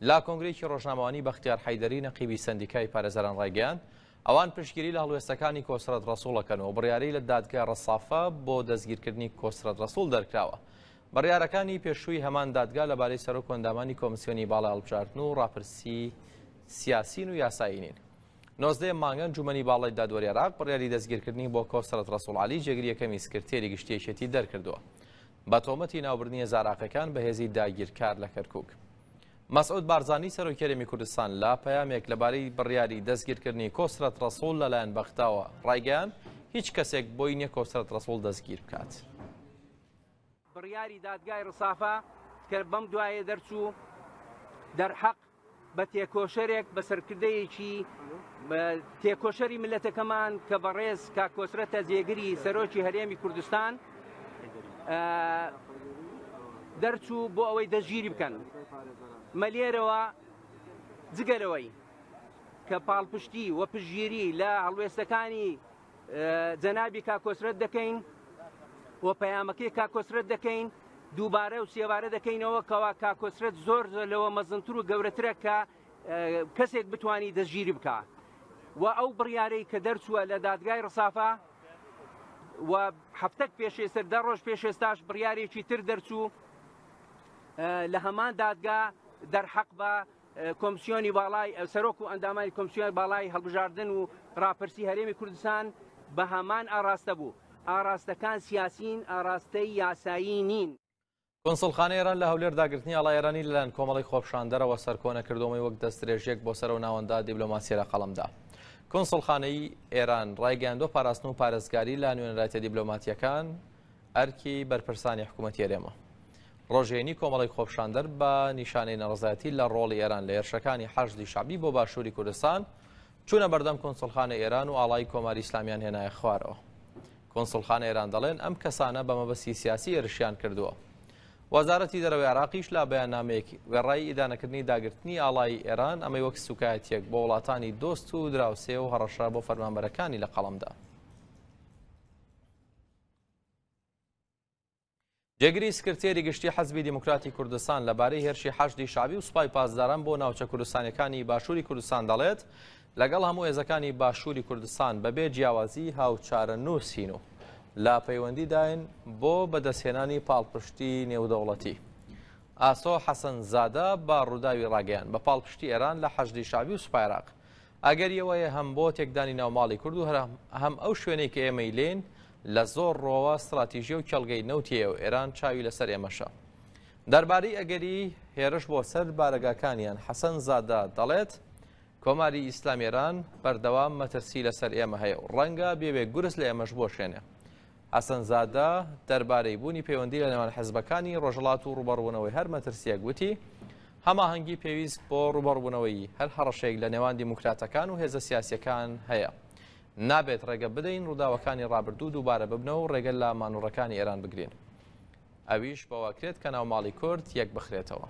Speaker 1: لە کۆنگرەیەکی ڕۆژنامەوانی بەختیار حەیدەری نەقیبی سەندیکای پارێزەران ڕایگەیاند ئەوان پشتگیری لە هەڵوێستەکانی کۆسرەت ڕەسوڵەکەن و بڕیاری لە دادگای ڕەسافە بۆ دەستگیرکردنی کۆسرەت ڕەسوڵ دەرکراوە. بڕیارەکانی پێشووی هەمان دادگا لەبارەی سەرۆک و ئەندامانی کۆمسیۆنی باڵای هەڵبژاردن و ڕاپرسی سیاسین و یاسایی نین. نۆزدەیەم مانگ ئەنجوومەنی باڵای دادوەری عێراق بڕیاری دەستگیرکردنی بۆ کۆسرەت ڕەسوڵ عەلی جێگری یەکەمی سکرتێری گشتی یەکێتی دەرکردووە بە تۆمەتی ناوبردنی هێزە عێراقیەکان بە هێزی داگیرکار لە کەرکوک. مەسعود بارزانی سەرۆکی هەرێمی کوردستان لە پەیامێک لەبارەی بڕیاری دەستگیرکردنی کۆسرەت ڕەسوڵ لەلایەن بەغداوە ڕایگەیاند هیچ کەسێک بۆی نییە کۆسرەت ڕەسوڵ دەستگیر بکات.
Speaker 10: بڕیاری دادگای ڕسافە کە بەم دوایە دەرچوو دەرحەق بە تێکۆشەرێک بە سەرکردەیەکی تێکۆشەری ملەتەکەمان کە بەڕێز کاک کۆسرەتە جێگری سەرۆکی هەرێمی کوردستان دەرچوو بۆ ئەوەی دەستگیری بکەن مەلێرەوە جگەلەوەی کە پاڵپشتی و پشگیری لە هەڵوێستەکانی جەنابی کاک کۆسرەت دەکەین و پەیامەکەی کاک کۆسرەت دەکەین دووبارە و سێوارە دەکەینەوە کەوا کاک کۆسرەت زۆر زۆر لەوە مەزنتر و گەورەترە کە کەسێک بتانی دەستگیری بکە و ئەو بڕیارەی کە دەرچووە لە دادگای ڕسافە و هەفتەک پێشێستر دە ڕۆژ پێشێستاش بڕیارێکی تر دەرچوو لە هەمان دادگا دەرحەق بە کۆمسیۆنی باڵای سەرۆک و ئەندامانی کۆمسیۆن باڵای هەڵبژاردن و ڕاپرسی هەرێمی کوردستان بە هەمان ئاڕاستە بوو. ئاڕاستەکان سیاسین، ئاڕاستەی یاسایی نین.
Speaker 1: کونسوڵخانەی ئێران لە هەولێر داگرتنی ئاڵای ئێرانی لەلایەن کۆمەڵێک خۆپیشاندەرەوە سەرکۆنە کردووەمەی وەک دەستدرێژییەک بۆ سەر ئەو ناوەندە دیبلۆماسییە لە قەڵەمدا. کونسوڵخانەی ئێران ڕایگەیاندووە پاراستن و پارێزگاری لە نوێنەرایەتیە دیبلۆماتییەکان ئەرکی بەرپرسانی حکوومەتی هەرێمە. ڕۆژی هەینی کۆمەڵێک خۆپیشاندەر بە نیشانەی ناڕەزایەتی لە ڕۆڵی ئێران لە هێرشەکانی حەشدی شەعبی بۆ باشووری کوردستان چوونە بەردەم کونسوڵخانەی ئێران و ئاڵای کۆماری ئیسلامیان هێنایە خوارەوە. کونسوڵخانەی ئێران دەڵێن ئەم کەسانە بە مەبەستی سیاسی هێرشیان کردووە. وەزارەتی دەرەوەی عێراقیش لە بەیاننامەیەک وێڕای ئیدانەکردنی داگرتنی ئاڵای ئێران ئەمەی وەک سوکایەتیەک بۆ وڵاتانی دۆست و دراوسێ و هەڕەشە بۆ فەرمانبەرەکانی لە قەڵەمدا. جێگری سکرتێری گشتی حزبی دیموکراتی کوردستان لەبارەی هێرشی حەشدی شەعبی و سوپای پاسداران بۆ ناوچە کوردستانیەکانی باشووری کوردستان دەڵێت، لەگەڵ هەموو هێزەکانی باشووری کوردستان بەبێ جیاوازی هاوچارەنووسین و لە پەیوەندیداین بۆ بەدەستهێنانی پاڵپشتی نێودەوڵەتی. ئاسۆ حەسەن زادە بە ڕووداوی ڕاگەیاند، بە پاڵپشتی ئێران لە حەشدی شەعبی و سوپای عێراق ئەگەری ئەوەیە هەم بۆ تێکدانی ناو ماڵی کورد و هەم ئەو شوێنەی کە ئێمەی لێین لە زۆر ڕۆوە ستراتیژیە و کێڵگەی نەوتیەیە و ئێران چاوی لەسەر ئێمەشە. دەربارەی ئەگەری هێرش بۆ سەر بارەگاکانیان حەسەن زادە دەڵێت، کۆماری ئیسلامی ئێران بەردەوام مەترسی لەسەر ئێمە هەیە و ڕەنگە بێوێ گورز لە ئێمەش بوەشێنێ. حەسەن زادە دەربارەی بوونی پەیوەندی لە نێوان حزبەکانی ڕۆژهەڵات و ڕووبەڕووبوونەوەی هەر مەترسییەک وتی، هەماهەنگی پێویست بۆ ڕووبەڕووبوونەوەی هەر هەڕەشەیەک لە نێوان دیموکراتەکان و هێزە سیاسییەکان هەیە. نابێت ڕێگە بدەین ڕووداوەکانی ڕابردوو دووبارە ببنەوە و ڕێگە لە مانۆڕەکانی ئێران بگرین. ئەویش بەوە کرێت کە ناوماڵی کورد یەک بخرێتەوە.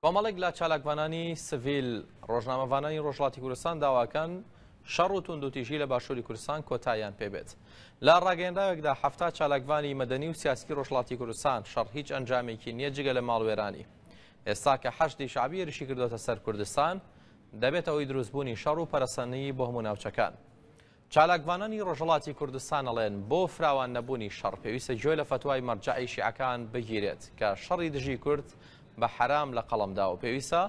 Speaker 1: کۆمەڵێک لە چالاکوانانی سڤیل ڕۆژنامەڤانانی ڕۆژهەڵاتی کوردستان داواکەن شەڕ و توندوتیژی لە باشووری کوردستان کۆتاییان پێبێت. لە ڕاگەیەنراوێکدا 70 چالاکوانی مەدەنی و سیاسی ڕۆژهەڵاتی کوردستان شەڕ هیچ ئەنجامێکی نییە جگە لە ماڵوێرانی. ئێستا کە حەشدی شەعبی هێرشی کردۆتە سەر کوردستان دەبێتە هۆی دروستبوونی شەڕ و پەرەسەندنی بۆ هەموو ناوچەکان. چالاکڤانانی ڕۆژهەڵاتی کوردستان ئەڵێن بۆ فراوان نەبوونی شەڕ پێویستە گوێ لە فەتوای مەرجەعی شیعەکان بگیرێت کە شەڕی دژی کورد بە حەرام لە قەڵەم داوە پێویستە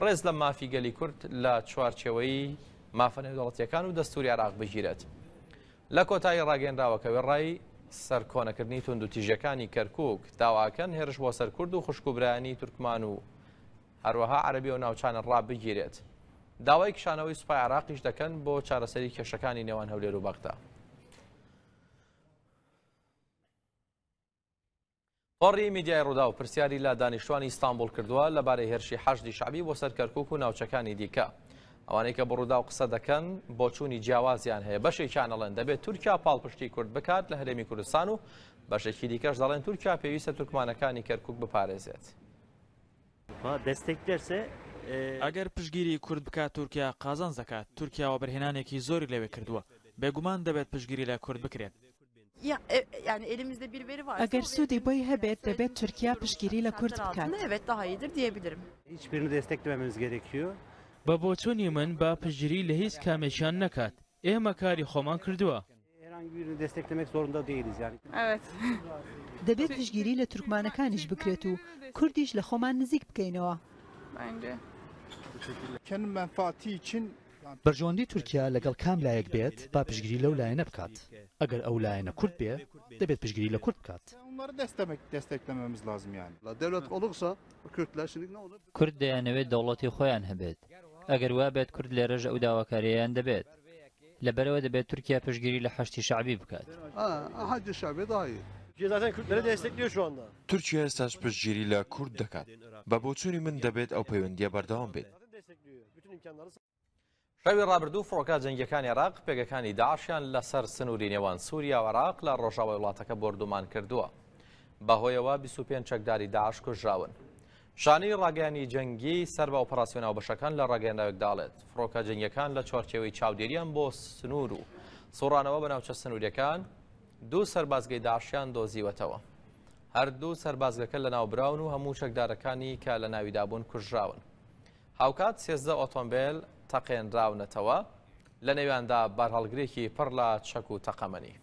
Speaker 1: ڕێز لە مافی گەلی کورد لە چوارچێوەی مافە نێودەوڵەتیەکان و دەستوری عێراق بگیرێت. لە کۆتایی ڕاگەیەنراوەکە وێڕای سەرکۆنەکردنی توندوتیژیەکانی کەرکوک داواکەن هێرش بۆ سەر کورد و خوشک و برایانی تورکمان و هەروەها عەرەبی ئەو ناوچانە ڕابگیرێت. داوای کشانەوەی سوپای عێراقیش دەکەن بۆ چارەسەری کێشەکانی نێوان هەولێر و بەغدا. تۆڕی میدیای ڕووداو پرسیاری لە دانیشتوانی ئیستانبوڵ کردووە لەبارەی هێرشی حەشدی شەعبی بۆ سەر کەرکوک و ناوچەکانی دیکە. ئەوانەی کە بۆ ڕووداو قسە دەکەن بۆچوونی جیاوازیان هەیە، بەشێکیان ئەڵێن دەبێت تورکیا پاڵپشتی کورد بکات لە هەرێمی کوردستان و بەشێکی دیکەش دەڵێن تورکیا پێویستە تورکمانەکانی کەرکوک بپارێزێت.
Speaker 11: ئەگەر پشتگیری کورد بکات تورکیا قازانج دەکات، تورکیا وەبەرهێنانێکی زۆری لەوێ کردووە، بێگومان دەبێت پشتگیری لە کورد بکرێت.
Speaker 12: ئەگەر سوودی بۆی هەبێت دەبێت تورکیا پشتگیری لە کورد بکات.
Speaker 11: بە بۆچوونی من با پشتگیری لە هیچ کامێکیان نەکات، ئێمە کاری خۆمان کردووە.
Speaker 13: دەبێت پشتگیری لە تورکمانەکانیش بکرێت و کوردیش لە خۆمان نزیک بکەینەوە.
Speaker 14: بەرژەوەندی تورکیا لەگەڵ کام لایەک بێت با پشتگیری لەو لایەنە بکات، ئەگەر ئەو لایەنە کورد بێ دەبێت پشتگیری لە کورد بکات.
Speaker 15: کورد دەیانەوێت دەوڵەتی خۆیان هەبێت، ئەگەر وابێت کورد لێرەش ئەو داواکارییەیان دەبێت. لەبەرئەوە دەبێت تورکیا پشتگیری لە حەشدی شەعبی بکات.
Speaker 16: تورکیا ئێستاش پشتگیری لە کورد دەکات. بە بۆچوونی من دەبێت ئەو پەیوەندییە بەردەوام بێت.
Speaker 1: شەوی ڕابردوو فڕۆکە جەنگیەکانی عێراق پێگەکانی داعشیان لەسەر سنووری نێوان سووریا و عێراق لە ڕۆژاوای وڵاتەکە بۆردومان کردووە. بەهۆیەوە 25 چەکداری داعش کوژراون. شانەی ڕاگەیانی جەنگی سەر بە ئۆپەراسیۆنە هاوبەشەکان لە ڕاگەیەنراوێکدا دەڵێت، فڕۆکە جەنگیەکان لە چوارچێوەی چاودێریان بۆ سنوور و سوڕانەوە بە ناوچە سنووریەکان دوو سەربازگەی داعشیان دۆزیوەتەوە. هەردوو سەربازگەکە لەناوبراون و هەموو چەکدارەکانی کە لەناویدا بوون کوژراون. هاوکات 13 ئۆتۆمبێل تەقێنراونەتەوە، لەنێویاندا بارهەڵگرێکی پڕ لە چەک و تەقەمەنی.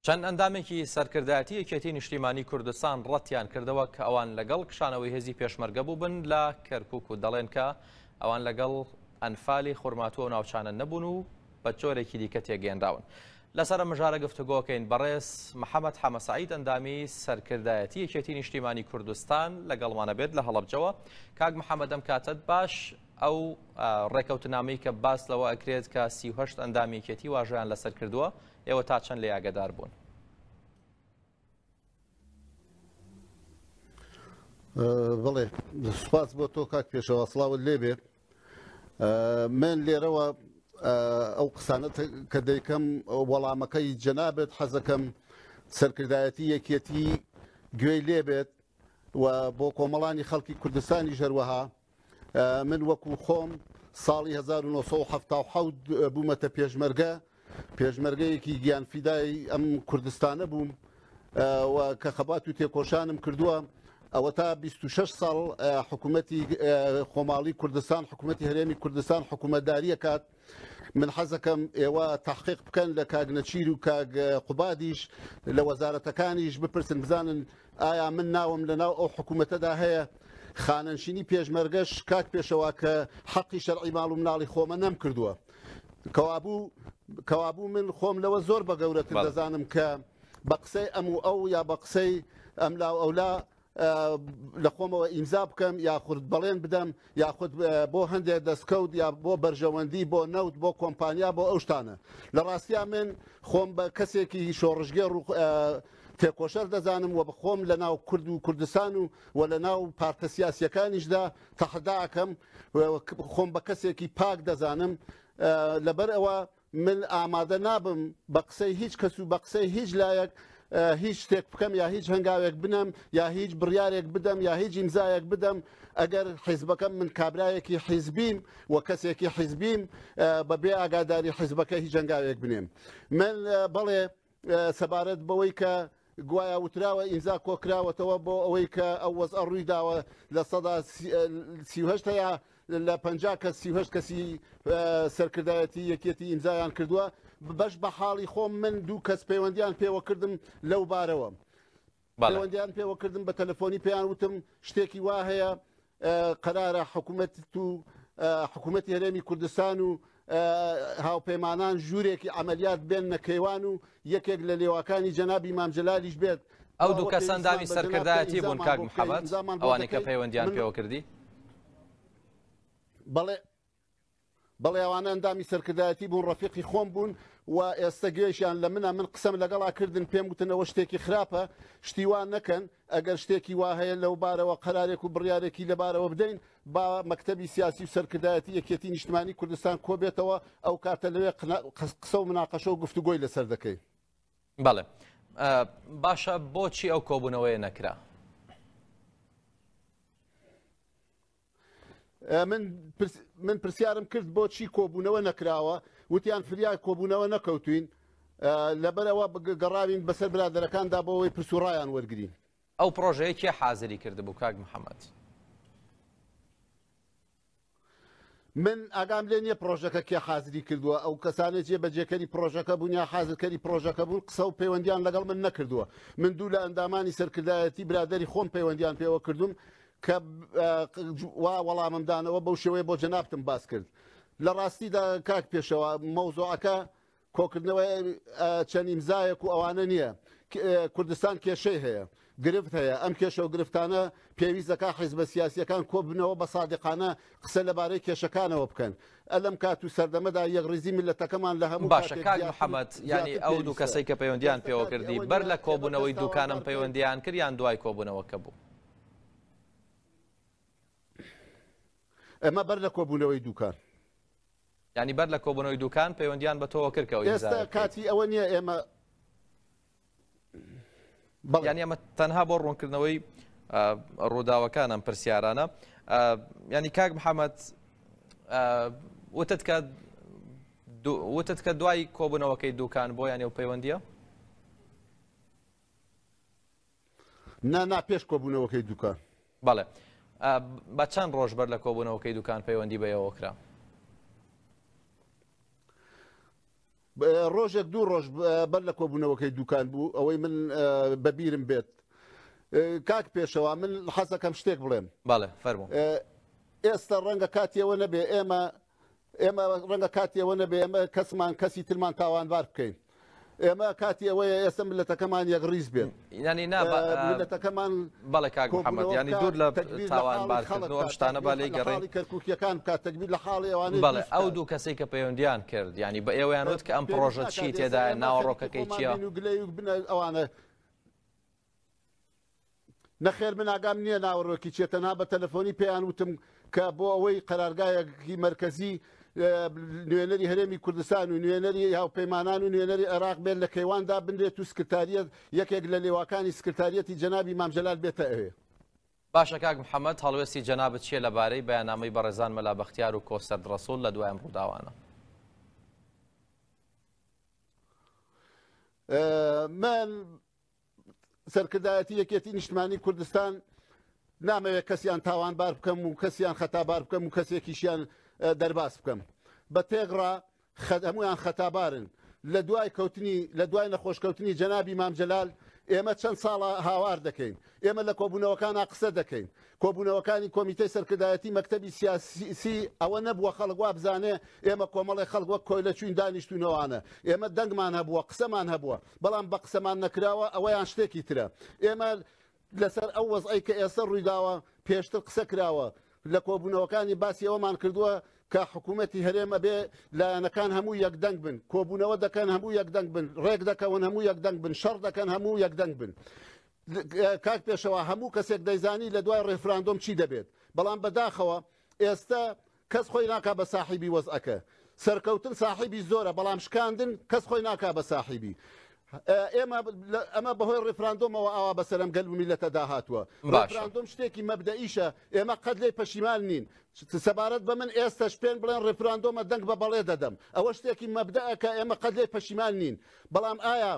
Speaker 1: چەند ئەندامێکی سەرکردایەتی یەکێتی نیشتیمانی کوردستان ڕەتیان کردەوە کە ئەوان لەگەڵ کشانەوەی هێزی پێشمەرگە بووبن لە کەرکک و دەڵێن کە ئەوان لەگەڵ ئەنفالی خورماتوو ئەو ناوچانە نەبوون و بە جۆرێکی دیکە تێگەیەنراون. لەسەر ئەم مژارە گفتوگۆکەین بەڕێز محەمەد حەمە سەعید ئەندامی سەرکردایەتی یەکێتی نیشتیمانی کوردستان لەگەڵمانە بێت لە هەڵەبجەوە. کاک محەمەد ئەم کاتەت باش ئەو ڕێکەوتنامەی کە باس لەوە ئەکرێت کە 38 ئەندامی یەکێتی واژۆیان لەسەر کردووە ئێوە تا چەند لێ ئاگادار بوون؟
Speaker 17: بەڵێ سوپاس بۆ تۆ کاک پێشەوا سڵاوت لێبێ من لێرەوە ئەو قسانە کە دەیکەم وەڵامەکەی جەنابێت حەزەکەم سەرکردایەتی یەکیەتی گوێی لێبێت و بۆ کۆمەڵانی خەڵکی کوردستانی ژەروەها من وەکو خۆم ساڵی 1970 بوومەتە پێشمەرگە پێشمەرگەیەکی گیانفیدای ئەم کوردستانە بووم و کە خەبات و تێکۆشانم کردووە ئەوە تا 26 ساڵ حکوومەتی خۆماڵی کوردستان حکوومەتی هەرێمی کوردستان حکوومەتداریە کات من حەزەکەم ئێوە تحقیق بکەن لە کاک نەچیر و کاک قوبادیش لە وەزارەتەکانیش بپرسن بزانن ئایا من ناوم لەناو ئەو حکوومەتەدا هەیە خانەنشینی پێشمەرگەش کاک پێشەوا کە حەقی شەرعی ماڵ و مناڵی خۆمە نەم کردووە کەوابوو کەوابوو من خۆم لەوە زۆر بە گەورەتر دەزانم کە بە قسەی ئەم و ئەو یا بە قسەی ئەم لا و ئەولا لە خۆمەوە ئیمزا بکەم یاخود بەڵێن بدەم یاخود بۆ هەندێک دەستکەوت یا بۆ بەرژەوەندی بۆ نەوت بۆ کۆمپانیا بۆ ئەو شتانە لە ڕاستیا من خۆم بە کەسێکی شۆڕشگێڕ و تێکۆشەر دەزانم و بەخۆم لە ناو کورد و کوردستان و و لە ناو پارتە سیاسیەکانیشدا تەحەدا ئەکەم خۆم بە کەسێکی پاک دەزانم لەبەر ئەوە من ئامادە نابم بە قسەی هیچ کەس و بە قسەی هیچ لایەک هیچ شتێک بکەم یا هیچ هەنگاوێک بنەم یا هیچ بڕیارێک بدەم یا هیچ ئیمزایەک بدەم ئەگەر حیزبەکەم من کابرایەکی حیزبیم و کەسێکی حیزبیم بە بێ ئاگاداری حیزبەکە هیچ هەنگاوێک بنێم من بەڵێ سەبارەت بەوەی کە گوایا وتراوە ئیمزا کۆکراوەتەوە بۆ ئەوەی کە ئەو وەزعە ڕووی داوە 38% هەیە لە 50 کەس 38 کەسی سەرکردایەتی یەکێتی ئیمزایان کردووە بەش بە حاڵی خۆم من دوو کەس پەیوەندیان پێوە کردم لەو بارەوە پەیوەندیان پێوە کردم بە تەلەفۆنی پێیان وتم شتێکی وا هەیە قەرارە حکوومەت و حکوومەتی هەرێمی کوردستان و هاوپەیمانان ژوورێکی عملیات بێن نەکەیوان و یەکێک لە لێواکانی جەنابی مامجلالیش بێت
Speaker 1: ئەو دوو کەس ئەندامی سەرکردایەتی بوون کاک محەممەد ئەوانەی کە پەیوەندیان پێوە کردی
Speaker 17: بەڵێ بەڵێ ئەوانە ئەندامی سەرکردایەتی بوون ڕەفیقی خۆم بوون و ئێستا گوێشیان لە منە من قسەم لەگەڵا کردن پێم گوتنەوە شتێکی خراپە شتی وا نەکەن ئەگەر شتێکی وا هەیە لەو بارەوە قەرارێک و بڕیارێکی لەبارەوە بدەین با مەکتەبی سیاسی و سەرکردایەتی یەکێتی نیشتمانی کوردستان کۆبێتەوە ئەو کاتە لەوێ قسە و مناقەشە و گفتوگۆی لەسەر دەکەین.
Speaker 1: بەڵێ باشە بۆچی ئەو کۆبوونەوەیە نەکرا؟
Speaker 17: من من پرسیارم کرد بۆچی کۆبوونەوە نەکراوە وتیان فریا کۆبوونەوە نەکەوتوین لەبەرەوە گەڕاوین بەسەر برادەرەکاندا بۆ ئەوەی پرس و ڕایان وەرگین.
Speaker 1: ئەو پڕۆژەیە کێ حازری کردبوو کاک محەممەد؟
Speaker 17: من ئاگام لێ نییە پڕۆژەکە کێ حازری کردووە، ئەو کەسانەی جێبەجێکەری پڕۆژەکە بوون یا حازرکەری پڕۆژەکە بوون قسە و پەیوەندیان لەگەڵ من نەکردووە. من دوو لە ئەندامانی سەرکردایەتی برادەری خۆم پەیوەندیان پێوە کردووم کە وا وەڵامم دانەوە بەو شێوەیە بۆ جەنابتم باس کرد. لە ڕاستیدا کاک پێشەوا مەوزوعەکە کۆکردنەوەی چەند ئیمزایەک و ئەوانە نییە. کوردستان کێشەی هەیە، گرفت هەیە، ئەم کێشە و گرفتانە پێویست دەکات حیزبە سیاسییەکان کۆببنەوە بە سادقانە قسە لەبارەی کێشەکانەوە بکەن. لەم کات و سەردەمەدا یەکڕیزی میللەتەکەمان لە هەموو
Speaker 1: باشە
Speaker 17: کاتێک
Speaker 1: کاک
Speaker 17: زیاتر
Speaker 1: محەمەد یانی
Speaker 17: زیاتر
Speaker 1: ئەو دوو
Speaker 17: پێویستە.
Speaker 1: کەسەی کە پەیوەندیان
Speaker 17: ئێستا
Speaker 1: پێوە
Speaker 17: کاتی
Speaker 1: کردی
Speaker 17: ئەوە
Speaker 1: بەر
Speaker 17: نییە
Speaker 1: لە
Speaker 17: ئێمە
Speaker 1: کۆبوونەوەی
Speaker 17: کەس
Speaker 1: دووکانم
Speaker 17: تاوانبار بکەین.
Speaker 1: پەیوەندیان کرد یان دوای کۆبوونەوەکە بوو؟
Speaker 17: ئێمە بەر لە کۆبوونەوەی دووکان.
Speaker 1: یانی بەر لە کۆبوونەوەی دووکان پەیوەندیان بە تۆوە کرد کە ئەو
Speaker 17: ئێستا
Speaker 1: ئیمزایە بکەیت؟
Speaker 17: کاتی ئەوە نییە ئێمە بەڵێ.
Speaker 1: یانی ئەمە تەنها بۆ ڕوونکردنەوەی ڕووداوەکان ئەم پرسیارانە. یانی کاک محەممەد وتت کە وتت کە دوای کۆبوونەوەکەی دووکان بۆ یانی ئەو پەیوەندیە؟
Speaker 17: نا نا پێش کۆبوونەوەکەی دوکان.
Speaker 1: بەڵێ بە چەند ڕۆژ بەر لە کۆبوونەوەکەی دوکان پەیوەندی بە ئێوە کرا؟
Speaker 17: ڕۆژێک دوو ڕۆژ بەر لە کۆبوونەوەکەی دوکان بوو ئەوەی من بەبیرم بێت کاک پێشەوە من حەزەکەم شتێک بڵێم.
Speaker 1: بەڵێ فەرموو.
Speaker 17: ئێستا ڕەنگە کاتیەوە نەبێ ئێمە ئێمە ڕەنگە کاتی ئەوە نەبێ ئێمە کەسمان کەسی ترمان تاوانبار بکەین. ئێمە کاتی ئەوەیە ئێستا میللەتەکەمان یەکڕیز بێت.
Speaker 1: یانی نا بە
Speaker 17: میللەتەکەمان
Speaker 1: بەڵێ کاک محەممەد
Speaker 17: کۆبوونەوە
Speaker 1: یانی
Speaker 17: بکات،
Speaker 1: دوور لە
Speaker 17: تەگبیر لە حاڵی
Speaker 1: تاوانبارکردن
Speaker 17: خەڵک
Speaker 1: و ئەم
Speaker 17: بکات،
Speaker 1: شتانە با
Speaker 17: تەگبیر
Speaker 1: لێی
Speaker 17: لە
Speaker 1: گەڕێین.
Speaker 17: حاڵی کەرکووکییەکان بکات، تەگبیر لە حاڵی ئەوانەی
Speaker 1: بەڵێ
Speaker 17: دروست
Speaker 1: ئەو
Speaker 17: بکات.
Speaker 1: دوو کەسەی کە پەیوەندیان کرد یانی بە ئێوەیان وت کە ئەم
Speaker 17: پێویست
Speaker 1: پڕۆژە
Speaker 17: ناکات
Speaker 1: چی
Speaker 17: ئێستا
Speaker 1: تێدایە
Speaker 17: ئێمە خەریکی
Speaker 1: ناوەڕۆکەکەی
Speaker 17: خۆمان
Speaker 1: چییە؟
Speaker 17: بین و گلەیی و بنە ئەوانە. نەخێر من ئاگام نییە ناوەڕۆکی چیە تەنها بە تەلەفۆنی پێیان وتم کە بۆ ئەوەی قەرارگایەکی مەرکەزی نوێنەری هەرێمی کوردستان و نوێنەری هاوپەیمانان و نوێنەری عێراق بێت لە کەیوان دابنرێت و سکرتاریەت یەکێک لە لێواکانی سکرتاریەتی جەنابی مام جەلال بێتە ئەوێ.
Speaker 1: باشە کاک محەمەد هەڵوێستی جەنابت چیە لەبارەی بەیانامەی بەڕێزان مەلا بەختیار و کۆسەرت ڕەسوڵ لە دوای ئەم ڕووداوانە؟
Speaker 17: من سەرکردایەتی یەکێتی نیشتمانی کوردستان نامەوێت کەسیان تاوانبار بکەم و کەسیان خەتابار بکەم و کەسێکیشیان دەرباز بکەم بە تێگڕا هەمویان خەتابارن لە دوای کەوتنی لە دوای نەخۆشکەوتنی جەنابی مام جەلال ئێمە چەند ساڵە هاوار دەکەین ئێمە لە کۆبوونەوەکانە قسە دەکەین کۆبوونەوەکانی کۆمیتەی سەرکردایەتی مەکتەبی سیاسی ئەوە نەبووە خەڵک وابزانێ ئێمە کۆمەڵێک خەڵک وەک کۆیلە چوین دانیشتوینەوانە ئێمە دەنگمان هەبووە قسەمان هەبووە بەڵام بە قسەمان نەکراوە ئەوەیان شتێکی ترە ئێمە لەسەر ئەو وەزعەی کە ئێستا ڕوویداوە پێشتر قسە کراوە لە کۆبوونەوەکانی باسی ئەوەمان کردووە کە حکوومەتی هەرێم ئەبێ لایەنەکان هەموو یەکدەنگ بن کۆبوونەوە دەکەن هەموو یەکدەنگ بن ڕێک دەکەون هەموو یەکدەنگ بن شەڕ دەکەن هەموو یەکدەنگ بن کاک پێشەوا هەموو کەسێک دەیزانی لە دوای ڕێفراندۆم چی دەبێت بەڵام بەداخەوە ئێستا کەس خۆی ناکا بە ساحیبی وەزعەکە سەرکەوتن ساحیبی زۆرە بەڵام شکاندن کەس خۆی ناکا بە ساحیبی ئێمە ئەمە بەهۆی ڕێفراندۆمەوە ئاوا بەسەرم گەل و میلەتە داهاتووە ڕێفراندۆم شتێکی مەبدەئیشە ئێمە قەت لێی پەشیمان نین سەبارەت بە من ئێستەش پێن بڵێن ڕێفراندۆمە دەنگ بە بەڵێ دەدەم ئەوە شتێکی مەبدەئە کە ئێمە قەت لێی پەشیمان نین بەڵام ئایا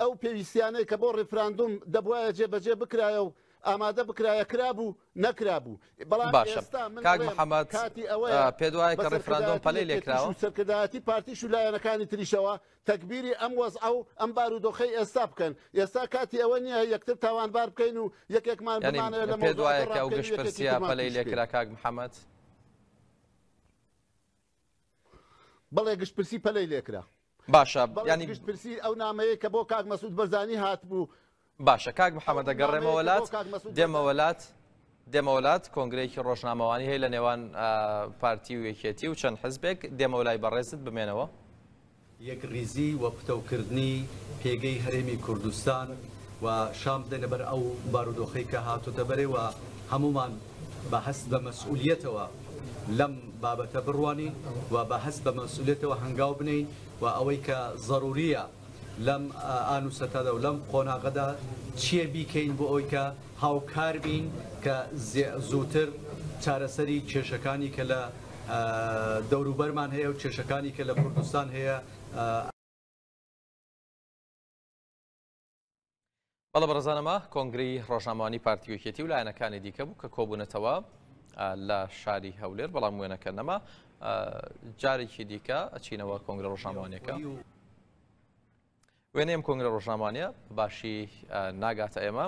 Speaker 17: ئەو پێویستیانەی کە بۆ ڕیفراندوم دەبوایە جێبەجێ بکرایە و ئامادە بکرایە کرابوو نەکرابوو بەڵام
Speaker 1: باشە
Speaker 17: ئێستا من
Speaker 1: کاک
Speaker 17: ئەڵێم
Speaker 1: محەمەد
Speaker 17: کاتی ئەوەیە
Speaker 1: پێت وایە
Speaker 17: بە
Speaker 1: کە ڕیفراندۆم
Speaker 17: سەرکردایەتی
Speaker 1: پەلەی
Speaker 17: یەکێتیش
Speaker 1: لێکراوە؟
Speaker 17: و سەرکردایەتی پارتیش و لایەنەکانی تریشەوە تەگبیری ئەم وەزعە و ئەم بارودۆخەی ئێستا بکەن ئێستا کاتی ئەوە نییە یەکتر تاوانبار بکەین و یەکێکمان
Speaker 1: یانی
Speaker 17: بمانەوێت لە
Speaker 1: پێت
Speaker 17: مەوزوعەکە
Speaker 1: وایە کە ئەو
Speaker 17: ڕابکەین و یەکێکی
Speaker 1: گشتپرسییە
Speaker 17: ترمان
Speaker 1: پەلەی
Speaker 17: تووش بکەین.
Speaker 1: لێکرا کاک محەمەد؟
Speaker 17: بەڵێ گشتپرسی پەلەی لێکرا.
Speaker 1: باشە
Speaker 17: بەڵێ
Speaker 1: یانی
Speaker 17: گشتپرسی ئەو نامەیەی کە بۆ کاک مەسعود بەرزانی هاتبوو
Speaker 1: باشە کاک محەمەد
Speaker 17: ئەو
Speaker 1: دەگەڕێمەوە
Speaker 17: نامەیەی کە
Speaker 1: لات
Speaker 17: بۆ کاک مەسعود
Speaker 1: دێمەوە
Speaker 17: بەرزانی
Speaker 1: لات دێمەوە لات کۆنگرەیەکی ڕۆژنامەوانی هەیە لە نێوان پارتی و یەکێتی و چەند حزبێک دێمەوە لای بەڕێزت بمێنەوە.
Speaker 18: یەکڕیزی و پتەوکردنی پێگەی هەرێمی کوردستان و شان بدەینە بەر ئەو بارودۆخەی کە هاتۆتە بەرێ و هەموومان بە هەست بە مەسئولیەتەوە لەم بابەتە بڕوانین و بە هەست بە مەسئولیەتەوە هەنگاو بنێین و ئەوەی کە زەروریە لەم ئان و سەتەدا و لەم قۆناغەدا چیە بیکەین بۆ ئەوەی کە هاوکار بین کە زووتر چارەسەری کێشەکانی کە لە دەوروبەرمان هەیە و کێشەکانی کە لە کوردستان هەیە.
Speaker 1: بەڵێ بەڕێزان ئەمە کۆنگرەی ڕۆژنامەوانی پارتی و یەکێتی و لایەنەکانی دیکە بوو کە کۆبوونەتەوە لە شاری هەولێر بەڵام وێنەکە نەما. جارێکی دیکە ئەچینەوە کۆنگرە ڕۆژنامەوانیەکە. وێنەی ئەم کۆنگرە ڕۆژنامانە باشی ناگاتە ئێمە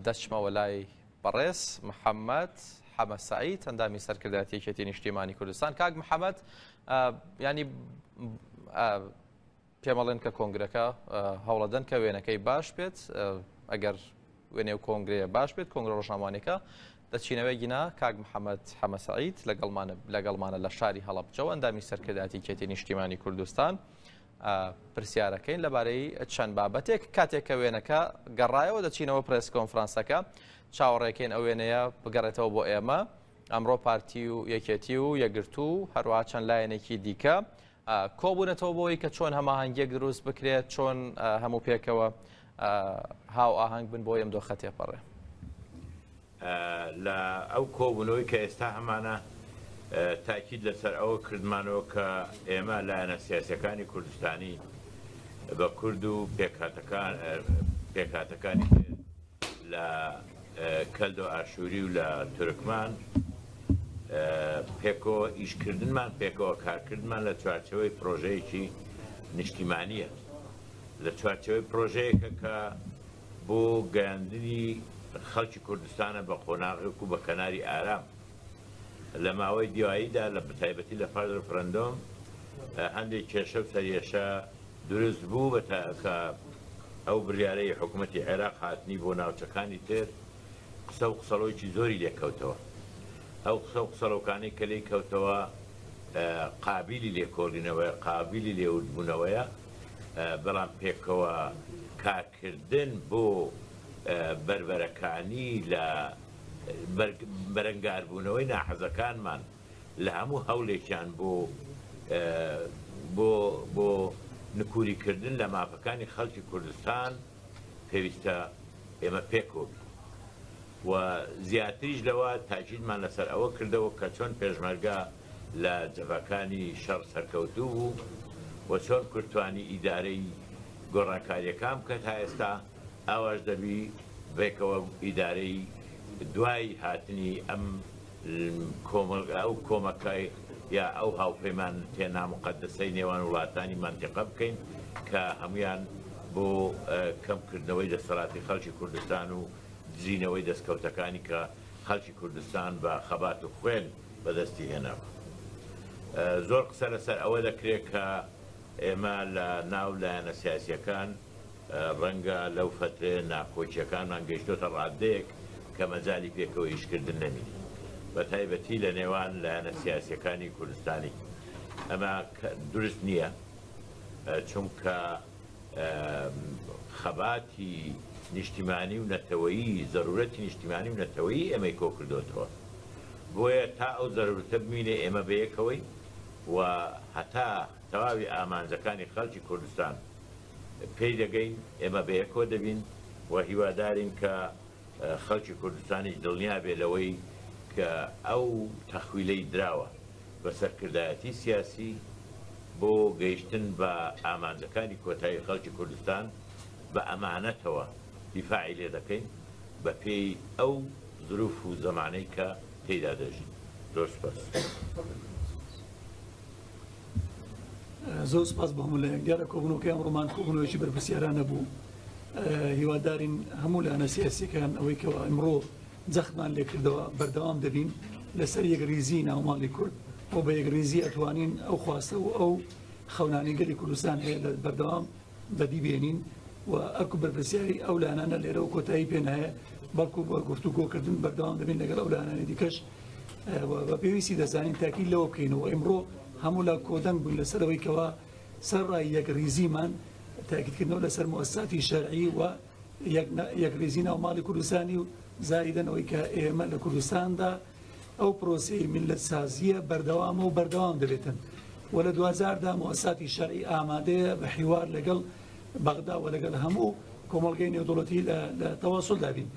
Speaker 1: دەچمەوە لای بەڕێز محەممەد حەمە سعید ئەندامی سەرکردایەتی یەکێتی نیشتیمانی کوردستان کاک محەممەد ینی پێمەڵێن کە کۆنگرەکە هەوڵەدەن کە وێنەکەی باش بێت ئەگەر وێنێ و کۆنگرەیە باش بێت کۆنگرە ڕۆژنامانەکە دەچینەوەی گینا کاک محەممەد حەمە سعید لەگەڵمانە لەگەڵمانە لە شاری هەڵەبجەوە ئەندامی سەرکردایەتی یەکێتی نیشتیمانی کوردستان پرسیارەکەین لەبارەی چەند بابەتێک کاتێک کە وێنەکە گەڕایەوە دەچینەوە پرێس کۆنفرانسەکە چاوەڕێکەین ئەو وێنەیە بگەڕێتەوە بۆ ئێمە ئەمڕۆ پارتی و یەکێتی و یەگرتوو هەروە چەند لایەنێکی دیکە کۆبوونەتەوە بۆی کە چۆن هەماهەنگیەک دروست بکرێت چۆن هەموو پێکەوە هاو ئاهەنگ بن بۆ ئەم دۆخە تێپەڕێ.
Speaker 19: لە ئەو کۆبوونەوەی کە ئێستا هەمانە تاکید لەسەر ئەوە کردمانەوە کە ئێمە لایەنە سیاسیەکانی کوردستانی بە کورد و پێکهاتەکان پێکهاتەکانی تر لە کەلدۆ ئاشووری و لە تورکمان پێکەوە ئیشکردنمان پێکەوە کارکردمان لە چوارچەوەی پرۆژەیەکی نیشتیمانیە لە چوارچەوەی پرۆژەیەکە کە بۆ گەیاندنی خەڵکی کوردستانە بە قۆناغێک و بە کەناری ئارام. لە ماوەی دواییدا لە بەتایبەتی لە پاش رفرەندۆم هەندێک کێشە و سەریەشە دروست بوو بە کە ئەو بریارەی حکوومەتی عێراق هاتنی بۆ ناوچەکانی تر قسە و قسەڵۆکی زۆری لێکەوتەوە. ئەو قسە و قسەڵۆکانەی کە لێی کەوتەوە قابیلی لێکۆڵینەوەیە، قابیلی لێوردبوونەوەیە، بەڵام پێکەوە کارکردن بۆ بەربەرەکانی لە بەرەنگاربوونەوەی ناحەزەکانمان لە هەموو هەوڵێکیان بۆ بۆ بۆ نکوریکردن لە مافەکانی خەڵکی کوردستان پێویستە ئێمە پێکەوە بین و زیاتریش لەوە تاکیدمان لەسەر ئەوە کردەوە کە چۆن پێشمەرگە لە جەبهەکانی شەڕ سەرکەوتوو بوو و چۆن کورد توانی ئیدارەی گۆڕانکارییەکان بکە تا ئێستا ئاواش دەبی بێکەوە ئیدارەی دوای هاتنی ئەم کۆمەڵگا ئەو کۆمەکە یا ئەو هاوپەیمانەتیە ناموقەدەسەی نێوان وڵاتانی مەنتیقە بکەین کە هەموویان بۆ کەمکردنەوەی دەسەڵاتی خەڵکی کوردستان و دزینەوەی دەستکەوتەکانی کە خەڵکی کوردستان بە خەبات و خوێن بەدەستی هێناوە. زۆر قسە لەسەر ئەوە دەکرێت کە ئێمە لە ناو لایەنە سیاسیەکان ڕەنگە لەو فەترەیە ناکۆکیەکانمان گەیشتۆتە ڕاددەیەک کە مەجالی پێکەوە ئیشکردن نەمینێت بە تایبەتی لە نێوان لایەنە سیاسیەکانی کوردستانی. ئەمە دروست نییە چونکە خەباتی نیشتیمانی و نەتەوەیی، زەرورەتی نیشتیمانی و نەتەوەیی ئێمەی کۆکردۆتەوە. بۆیە تا ئەو زەرورەتە بمینێ ئێمە بەیەکەوەین و هەتا تەواوی ئامانجەکانی خەڵکی کوردستان پێی دەگەین ئێمە بەیەکەوە دەبین و هیوادارین کە خەڵکی کوردستانیش دڵنیا بێ لەوەی کە ئەو تەخویلەی دراوە بە سەرکردایەتی سیاسی بۆ گەیشتن بە ئامانجەکانی کۆتایی خەڵکی کوردستان بە ئەمانەتەوە دیفاعی لێ دەکەین بە پێی ئەو زروف و زەمانەی کە تێیدا دەژین. زۆر سوپاس.
Speaker 20: زۆر سپاس بۆ هەموو لایەک. دیارە کۆبوونەوەکەی ئەمڕۆمان کۆبوونەوەیەکی بەرپرسیارانە بوو. هیوادارین هەموو لایەنە سیاسیەکان ئەوەی کەوا ئەمڕۆ جەختمان لێکردەوە بەردەوام دەبین لەسەر یەکڕیزی ناوماڵی کورد و بە یەکڕیزی ئەتوانین ئەو خواستە و ئەو خەونانەی گەلی کوردستان هەیە لە بەردەوام بەدی بێنین و ئەرک و بەرپرسیاری ئەو لایەنانە لێرەوە کۆتایی پێ نایە بەڵکو بە گفتوگۆکردن بەردەوام دەبین لەگەڵ ئەو لایەنانی دیکەش و بە پێویستی دەزانین تاکید لەوە بکەینەوە ئیمڕۆ هەموو لا کۆدەنگ بووین لەسەر ئەوەی کەوا سەرڕای یەکڕیزیمان تاکیدکردنەوە لەسەر موئەسساتی شەرعی و یەکڕیزی ناو ماڵی کوردستانی و زائیدەن ئەوەی کە ئێمە لە کوردستاندا ئەو پرۆسەی میللەتسازییە بەردەوامە و بەردەوام دەبێتن و لە دواجاردا موئەسساتی شەرعی ئامادەیە بە حیوار لەگەڵ بەغدا و لەگەڵ هەموو کۆمەڵگەی نێودەوڵەتی لە تەواسولدا بین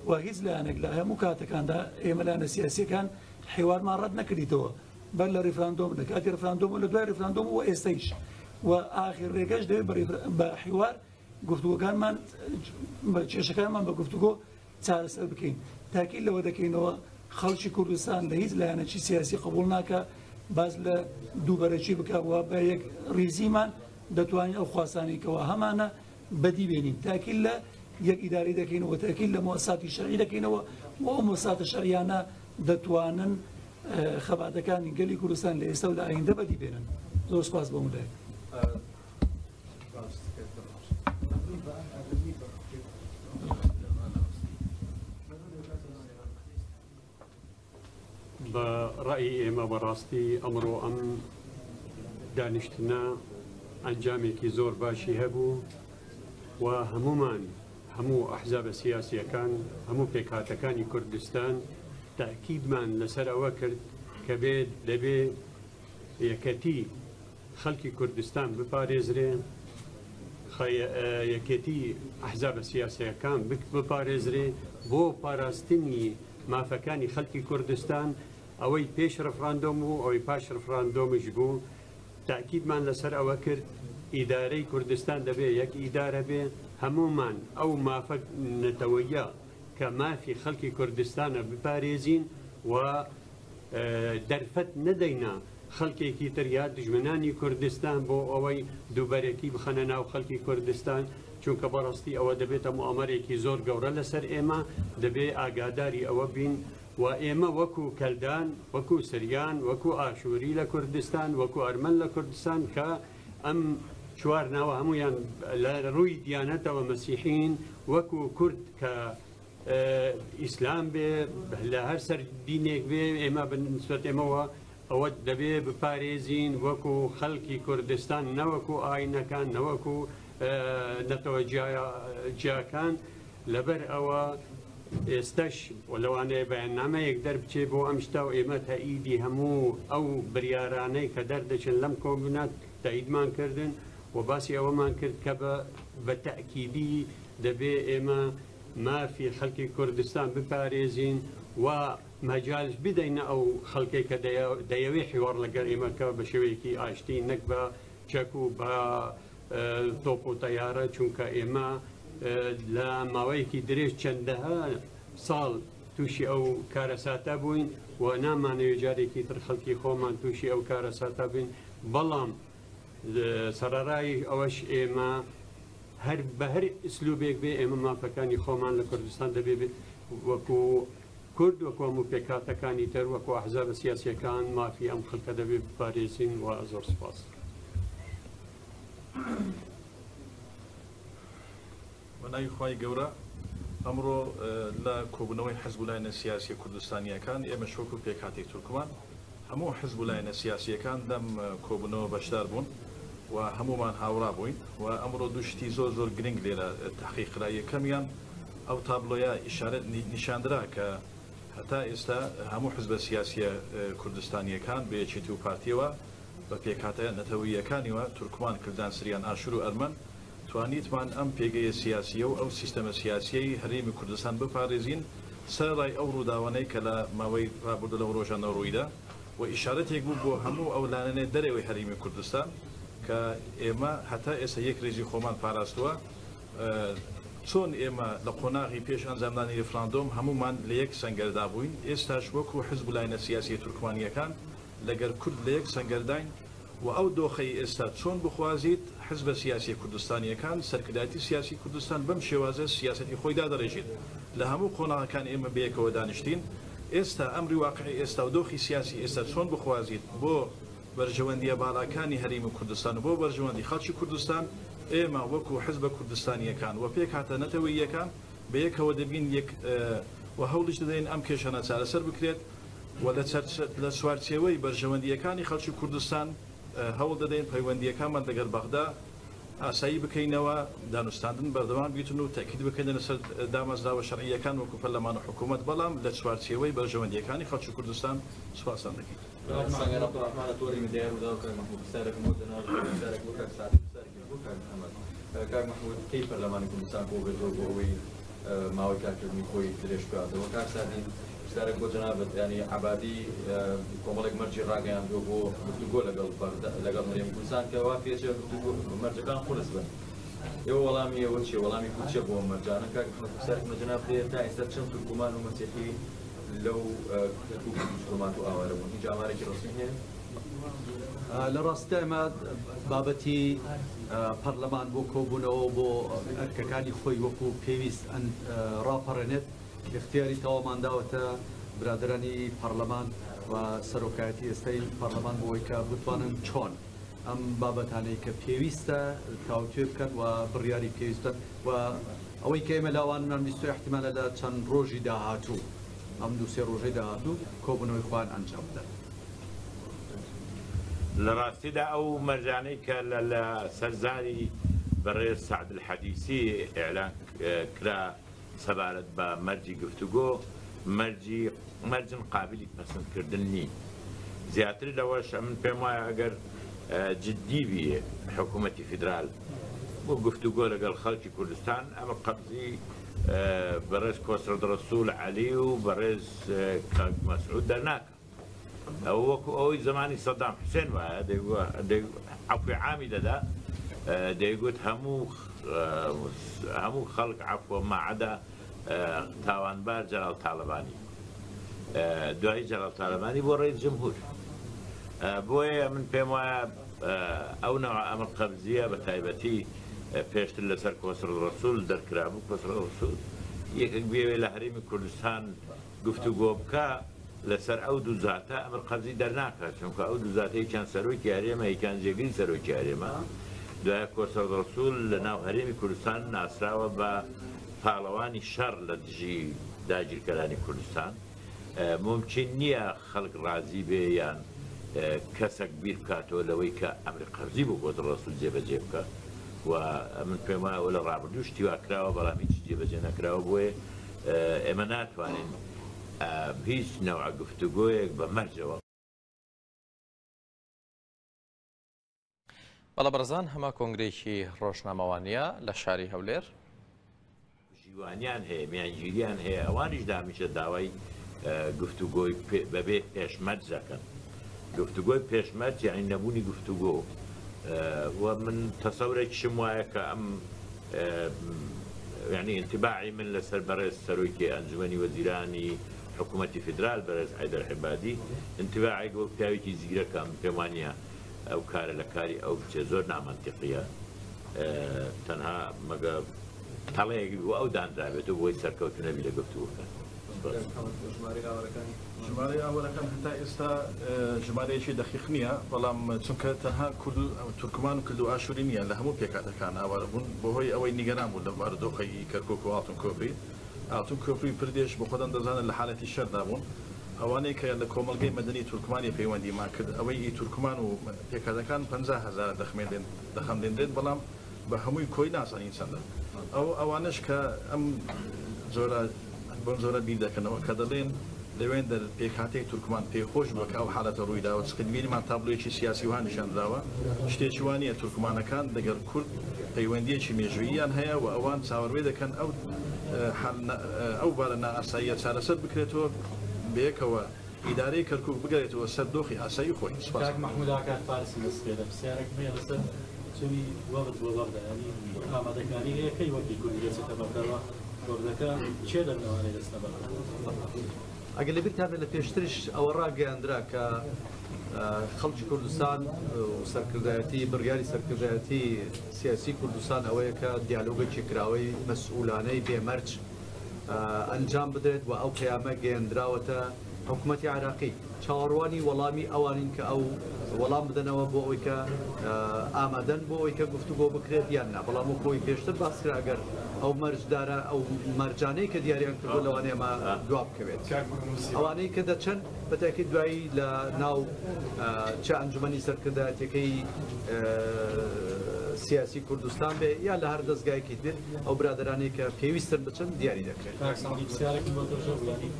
Speaker 20: و هیچ لایەنێک لە هەموو کاتەکاندا ئێمە لایەنە سیاسیەکان حیوارمان ڕەت نەکردیتەوە بەر لە ڕیفراندۆم لە کاتی ڕیفراندۆم و لە دوای ڕیفراندۆم و ئێستەیش و ئاخر ڕێگەش دەبێت بە حیوار گفتوگۆکانمان کێشەکانمان بە گفتوگۆ چارەسەر بکەین. تاکید لەوە دەکەینەوە خەڵکی کوردستان لە هیچ لایەنێکی سیاسی قبوڵ ناکا. باس لە دووبەرەکی بکا و بە یەک ڕیزیمان دەتوانین ئەو خواستانەی کەوا هەمانە بەدی بێنین. تاکید لە یەک ئیدارەی دەکەینەوە، تاکید لە موئەسساتی شەرعی دەکەینەوە و ئەو موئەسساتە شەرعیانە دەتوانن خەباتەکانی گەلی کوردستان لە ئێستا و لە ئایندە بەدی بێنن. زۆر سپاس بۆ هەموو لایەک.
Speaker 21: بە ڕەئی ئێمە بەڕاستی ئەمڕۆ ئەم دانیشتنە ئەنجامێکی زۆر باشی هەبوو و هەمومان هەموو ئەحزابە سیاسیەکان هەموو پێکهاتەکانی کوردستان تاکیدمان لەسەر ئەوە کرد کە بێت دەبێ یەکەتی خەڵکی کوردستان بپارێزرێ، یەکێتی ئەحزابە سیاسیەکان بپارێزرێ بۆ پاراستنی مافەکانی خەڵکی کوردستان، ئەوەی پێش ڕفراندۆم بوو ئەوەی پاش ڕفراندۆمیش بوو، تاکیدمان لەسەر ئەوە کرد ئیدارەی کوردستان دەبێ یەک ئیدارە بێ، هەموومان ئەو مافە نەتەوەیە کە مافی خەڵکی کوردستانە بپارێزین و دەرفەت نەدەینە خەڵکێکی تر یا دوژمنانی کوردستان بۆ ئەوەی دووبەرەکی بخەنە ناو خەڵکی کوردستان، چونکە بەڕاستی ئەوە دەبێتە موئامەرێکی زۆر گەورە لەسەر ئێمە، دەبێ ئاگاداری ئەوە بین و ئێمە وەکو کەلدان، وەکو سریان، وەکو ئاشووری لە کوردستان، وەکو ئەرمەن لە کوردستان کە ئەم چوار ناوە هەموویان لە ڕووی دیانەتەوە مەسیحین، وەکو کورد کە ئیسلام بێ لە هەر سەر دینێک بێ ئێمە بە نسبەت ئێمەوە ئەوە دەبێ بپارێزین وەکو خەڵکی کوردستان نەوەکو ئاینەکان نەوەکو نەتەوە جیاکان لەبەر ئەوە ئێستش لەوانەیە بەیاننامەیەک دەربچێ بۆ ئەم شتە و ئێمە تەئیدی هەموو ئەو بریارانەی کە دەردەچن لەم کۆبوونە تەئیدمان کردن و باسی ئەوەمان کرد کە بە تەئکیدی دەبێ ئێمە مافی خەلکی کوردستان بپارێزین و مەجالش بدەینە ئەو خەلکەی کە دەیەوێ حیوار لەگەل ئێمە بکا بە شێوەیەکی ئاشتی نەک بە چەک و بە تۆپ و تەیارە چونکە ئێمە لە ماوەیەکی درێژ چەندەها ساڵ تووشی ئەو کارەساتە بووین و نامانەوێ جارێکی تر خەڵکی خۆمان تووشی ئەو کارەساتە بین بەڵام سەرەڕای ئەوەش ئێمە هەر بە هەر ئسلوبێک بێ ئێمە مافەکانی خۆمان لە کوردستان دەبێ وەکو کورد وەکو هەموو پێکهاتەکانی تر وەکو ئەحزابە سیاسیەکان مافی ئەم خەلکە دەبێ بپارێزین و زۆر سپاس.
Speaker 8: بە ناوی خوای گەورە ئەمڕۆ لە کۆبوونەوەی حزب و لایەنە سیاسیە کوردستانییەکان ئێمەش وەکو پێکهاتەی تورکمان هەموو حزب و لایەنە سیاسییەکان لەم کۆبوونەوە بەشدار بوون و هەموومان هاوڕا بووین و ئەمڕۆ دوو شتی زۆر زۆر گرنگ لێرە تەحقیق کرا یەکەمیان ئەو تابلۆیە ئیشارە نیشاندرا کە هەتا ئێستا هەموو حزبە سیاسیە کوردستانییەکان بە یەکێتی و پارتیەوە بە پێکهاتە نەتەوەییەکانیوە تورکمان، کلدان، سریان، ئاشور و ئەرمەن توانیتمان ئەم پێگەیە سیاسییە و ئەو سیستەمە سیاسییەی هەرێمی کوردستان بپارێزین سەرەڕای ئەو ڕووداوانەی کە لە ماوەی ڕابردوو لەو ڕۆژانە ڕوویدا و ئیشارەتێک بوو بۆ هەموو ئەو لایەنانەی دەرەوەی هەرێمی کوردستان کە ئێمە هەتا ئێستا یەکرێزی خۆمان پاراستووە. چۆن ئێمە لە قۆناغی پێش ئەنجامدانی ریفراندۆم هەموومان لە یەک سەنگەردا بووین، ئێستاش وەکو حزب و لایەنە سیاسییە تورکمانییەکان لەگەر کورد لە یەک سەنگەرداین و ئەو دۆخەی ئێستا چۆن بخوازیت حزبە سیاسیە کوردستانیەکان، سەرکردایەتی سیاسی کوردستان بەم شێوازە سیاسەتی خۆی دادەڕێژیت. لە هەموو قۆناغەکان ئێمە بەیەکەوە دانیشتین. ئێستا ئەمری واقعی ئێستا و دۆخی سیاسی ئێستا چۆن بخوازیت بۆ بەرژەوەندیە باڵاکانی هەرێمی کوردستان و بۆ بەرژەوەندی خەڵکی کوردستان ئێمە وەکو حزبە کوردستانیەکان و پێکهاتە نەتەوەییەکان بەیەکەوە دەبین یەک و هەوڵیش دەدەین ئەم کێشانە چارەسەر بکرێت. و لە چوارچێوەی بەرژەوەندییەکانی خەڵکی کوردستان هەوڵ دەدەین پەیوەندییەکانمان لەگەڵ بەغدا ئاسایی بکەینەوە، دانوستاندن بەردەوام بیتن و تەئکید بکەینە لەسەر دامەزراوە شەرعییەکان وەکو پەرلەمان و حکوومەت، بەڵام لە چوارچێوەی بەرژەوەندییەکانی خەڵکی کوردستان سوپاستان دەکەین.
Speaker 22: سەنگەر عەبدولڕەحمان لە تۆڕی میدیای ڕووداو کاک مەحموود پرسیارێکم بۆ جەنابت هەیە، پرسیارێک بۆ کاک سەعدی پرسیارێکیش بۆ کاک محەمەد. کاک مەحموود کەی پەرلەمانی کوردستان کۆبێتەوە بۆ ئەوەی ماوەی کارکردنی خۆی درێژ بکاتەوە؟ کاک سەعدی پرسیارێک بۆ جەنابت، یانی عەبادی کۆمەڵێک مەرجی ڕاگەیاندووە بۆ گفتوگۆ لەگەڵ بەغدا لەگەڵ هەرێمی کوردستان کە وا پێچێ گفتوگۆ مەرجەکان قورس بن. ئێوە وەڵامی ئێوە چییە؟ وەڵامی کورد چییە بۆ ئەم مەرجانە؟ کاک محەمەد پرسیارێکم لە جەنابت هەیە، تا ئێستا چەند تورکمان و مەسیحی لەو کەرکووک و دووزخورماتوو ئاوارە بوون؟ هیچ ئامارێکی ڕەسمی هەیە؟
Speaker 18: لە ڕاستیدا ئێمە بابەتی پەرلەمان بۆ کۆبوونەوە بۆ ئەرکەکانی خۆی وەکو پێویست ڕاپەڕێنێت ئیختیاری تەواومان داوەتە برادەرانی پەڕلەمان و سەرۆکایەتی ئێستای پەڕلەمان بۆ ئەوەی کە بتوانن چۆن ئەم بابەتانەی کە پێویستە تاوتوێ بکەن و بڕیاری پێویست بدەن و ئەوەی کە ئێمە لاوانمان بیستووە ئیحتیمالە لە چەند ڕۆژی داهاتوو ئەم دوو سێ ڕۆژەی داهاتوو کۆبوونەوەی خۆیان ئەنجام بدەن.
Speaker 19: لە ڕاستیدا ئەو مەرجانەی کە لە لە سەر زاری بەڕێز سەعد الحەدیسی ئیعلان کرا سەبارەت بە مەرجی گفتوگۆ، مەرجی مەرجن قابلی پەسندکردن نین. زیاتر لەوەش ئەمن پێم وایە ئەگەر جدی بی حکوومەتی فیدرال بۆ گفتوگۆ لەگەڵ خەڵکی کوردستان ئەمە قەبزی بەڕێز کۆسرەت ڕەسووڵ عەلی و بەڕێز کاک مەسعود دەرناکا. ئەوە وەکو ئەوەی زەمانی سەدام حوسێن وایە عەفوی عامی دەدا دەیگوت هەموو هەموو خەڵک عەفوە ماعەدا تاوانبار جەلال تاڵەبانی دوایی جەلال تاڵەبانی بۆ ڕئیس جمهور بۆیە من پێم وایە ئەو نەوە ئەمر قەبزیە بە تایبەتی پێشتر لەسەر کۆسرەت ڕەسول دەرکرابوو کۆسرەت ڕەسول یەکێک بێوێ لە هەرێمی کوردستان گفتوگۆ بکا لەسەر ئەو دوو زاتە ئەمر قەبزی دەرناکات چونکە ئەو دوو زاتە یەکیان سەرۆکی هەرێمە یەکیان جێگری سەرۆکی هەرێمە دوایە کۆسرەت ڕەسوڵ لە ناو هەرێمی کوردستان ناسراوە بە پاڵەوانی شەڕ لە دژی داگیرکەرانی کوردستان مومکین نییە خەڵک ڕازی بێ یان کەسەک بیر بکاتەوە لەوەی کە ئەمری قەرزی بۆ کۆسرەت ڕەسوڵ جێبەجێ بکە و من پێم وایە ئەوە لە ڕابردوو شتی وا کراوە بەڵام هیچ جێبەجێ نەکراوە بۆیە ئێمە ناتوانین هیچ نەوعە گفتوگۆیەک بە مەرجەوە.
Speaker 1: بەڵێ بەڕێزان هەما کۆنگرەیەکی ڕۆژنامەوانیە لە شاری هەولێر.
Speaker 19: پشتیوانیان هەیە، میانگیریان هەیە، ئەوانیش هەمیشە داوای گفتوگۆی بەبێ پێشمەرج دەکەن. گفتوگۆی پێشمەرج یانی نەبوونی گفتوگۆ و من تەسەورێکیشم وایە کە ئەم یانی ئینتباعی من لەسەر بەڕێز سەرۆکی ئەنجومەنی وەزیرانی حکوومەتی فیدرال بەرێز حەیدەر عەبادی ئینتباعێک وەک پیاوێکی زیرەکە من پێم وانییە ئەو کارە لە کاری ئەو بچێت زۆر نامەنتیقیە تەنها مەگە تەڵەیەک بۆ ئەو دانرابێت و بۆی سەرکەوتوو نەبی لە گفتوگۆکان. سپاس.
Speaker 2: ژمارەی ئاوارەکان هەتا ئێستا ژمارەیەکی دەقیق نییە، بەڵام چونکە تەنها کورد و تورکمان و کلد و ئاشوری نییە، لە هەموو پێکهاتەکان ئاوارە بوون، بەهۆی ئەوەی نیگەران بوون لەو بارودۆخەی کەرکوک و ئاڵتون کۆپری. ئاڵتون کۆپری و پردێش بۆ خۆتان دەزانن لە حالەتی شەردا بوون. ئەوانەی کە لە کۆمەڵگەی مەدەنی تورکمانی پەیوەندیمان کرد، ئەوەی ئی تورکمان و پێکهاتەکان 50 هەزارە دەخەملێنرێت، بەڵام بە هەمووی کۆی نازانین چەندە. ئەو ئەوانەش کە ئەم جۆرە بەم جۆرە بیر دەکەنەوە کە دەڵێن لەوێندەر پێکهاتەی تورکمان پێی خۆش بووە کە ئەو حالەتە ڕووی داوە، چونکە بینیمان تابلۆیەکی سیاسی وەها نیشان دراوە، شتێکی وا نییە، تورکمانەکان لەگەڵ کورد پەیوەندییەکی مێژووییان هەیە و ئەوان چاوەروێ دەکەن ئەو ئەو بارە نائاساییە چارەسەر بکرێتەوە بەیەکەوە ئیدارەی کەرکوک بگەرێتەوە سەر دۆخی ئاسایی خۆی. سوپاس.
Speaker 3: کاک مەحمود ئاکار فارسی لە سپێدە پرسیارێکم هەیە لەسەر چوونی وەفد بۆ بەغدا یانی ئامادەکاری هەیە کەی وەفدی کوردی دەچێتە بەغدا و وەفدەکە کێ دەبن ئەوانەی دەچنە بەغدا؟
Speaker 18: ئەگەر لەبیرتان بێت لە پێشتریش ئەوە ڕاگەیاندرا کە خەڵکی کوردستان و سەرکردایەتی بڕیاری سەرکردایەتی سیاسی کوردستان ئەوەیە کە دیالۆگێکی کراوەی مەسئولانەی بێمەرج ئەنجام بدرێت و ئەو پەیامە گەیەندراوەتە حکومەتی عێراقی. چاوەڕوانی وەڵامی ئەوانین کە ئەو وەڵام بدەنەوە بۆ ئەوەی کە ئامادەن بۆ ئەوەی کە گفتوگۆ بکرێت یان نا. بەڵام وەک ئەوەی پێشتر باس کرا ئەگەر ئەو مەرجدارە ئەو مەرجانەی کە دیاریان کردووە لەوانەیە ئەمە دوا بکەوێت. ئەوانەی کە دەچن بە تاکید دوایی لە ناو چ ئەنجومەنی سەرکردایەتیەکەی سیاسی کوردستان بێ یا لە هەر دەزگایەکی تر ئەو برادەرانەی کە پێویستن بچن دیاری دەکرێن.
Speaker 3: کاک سەعدی پرسیارێکم بۆ تۆش هەبوو یانی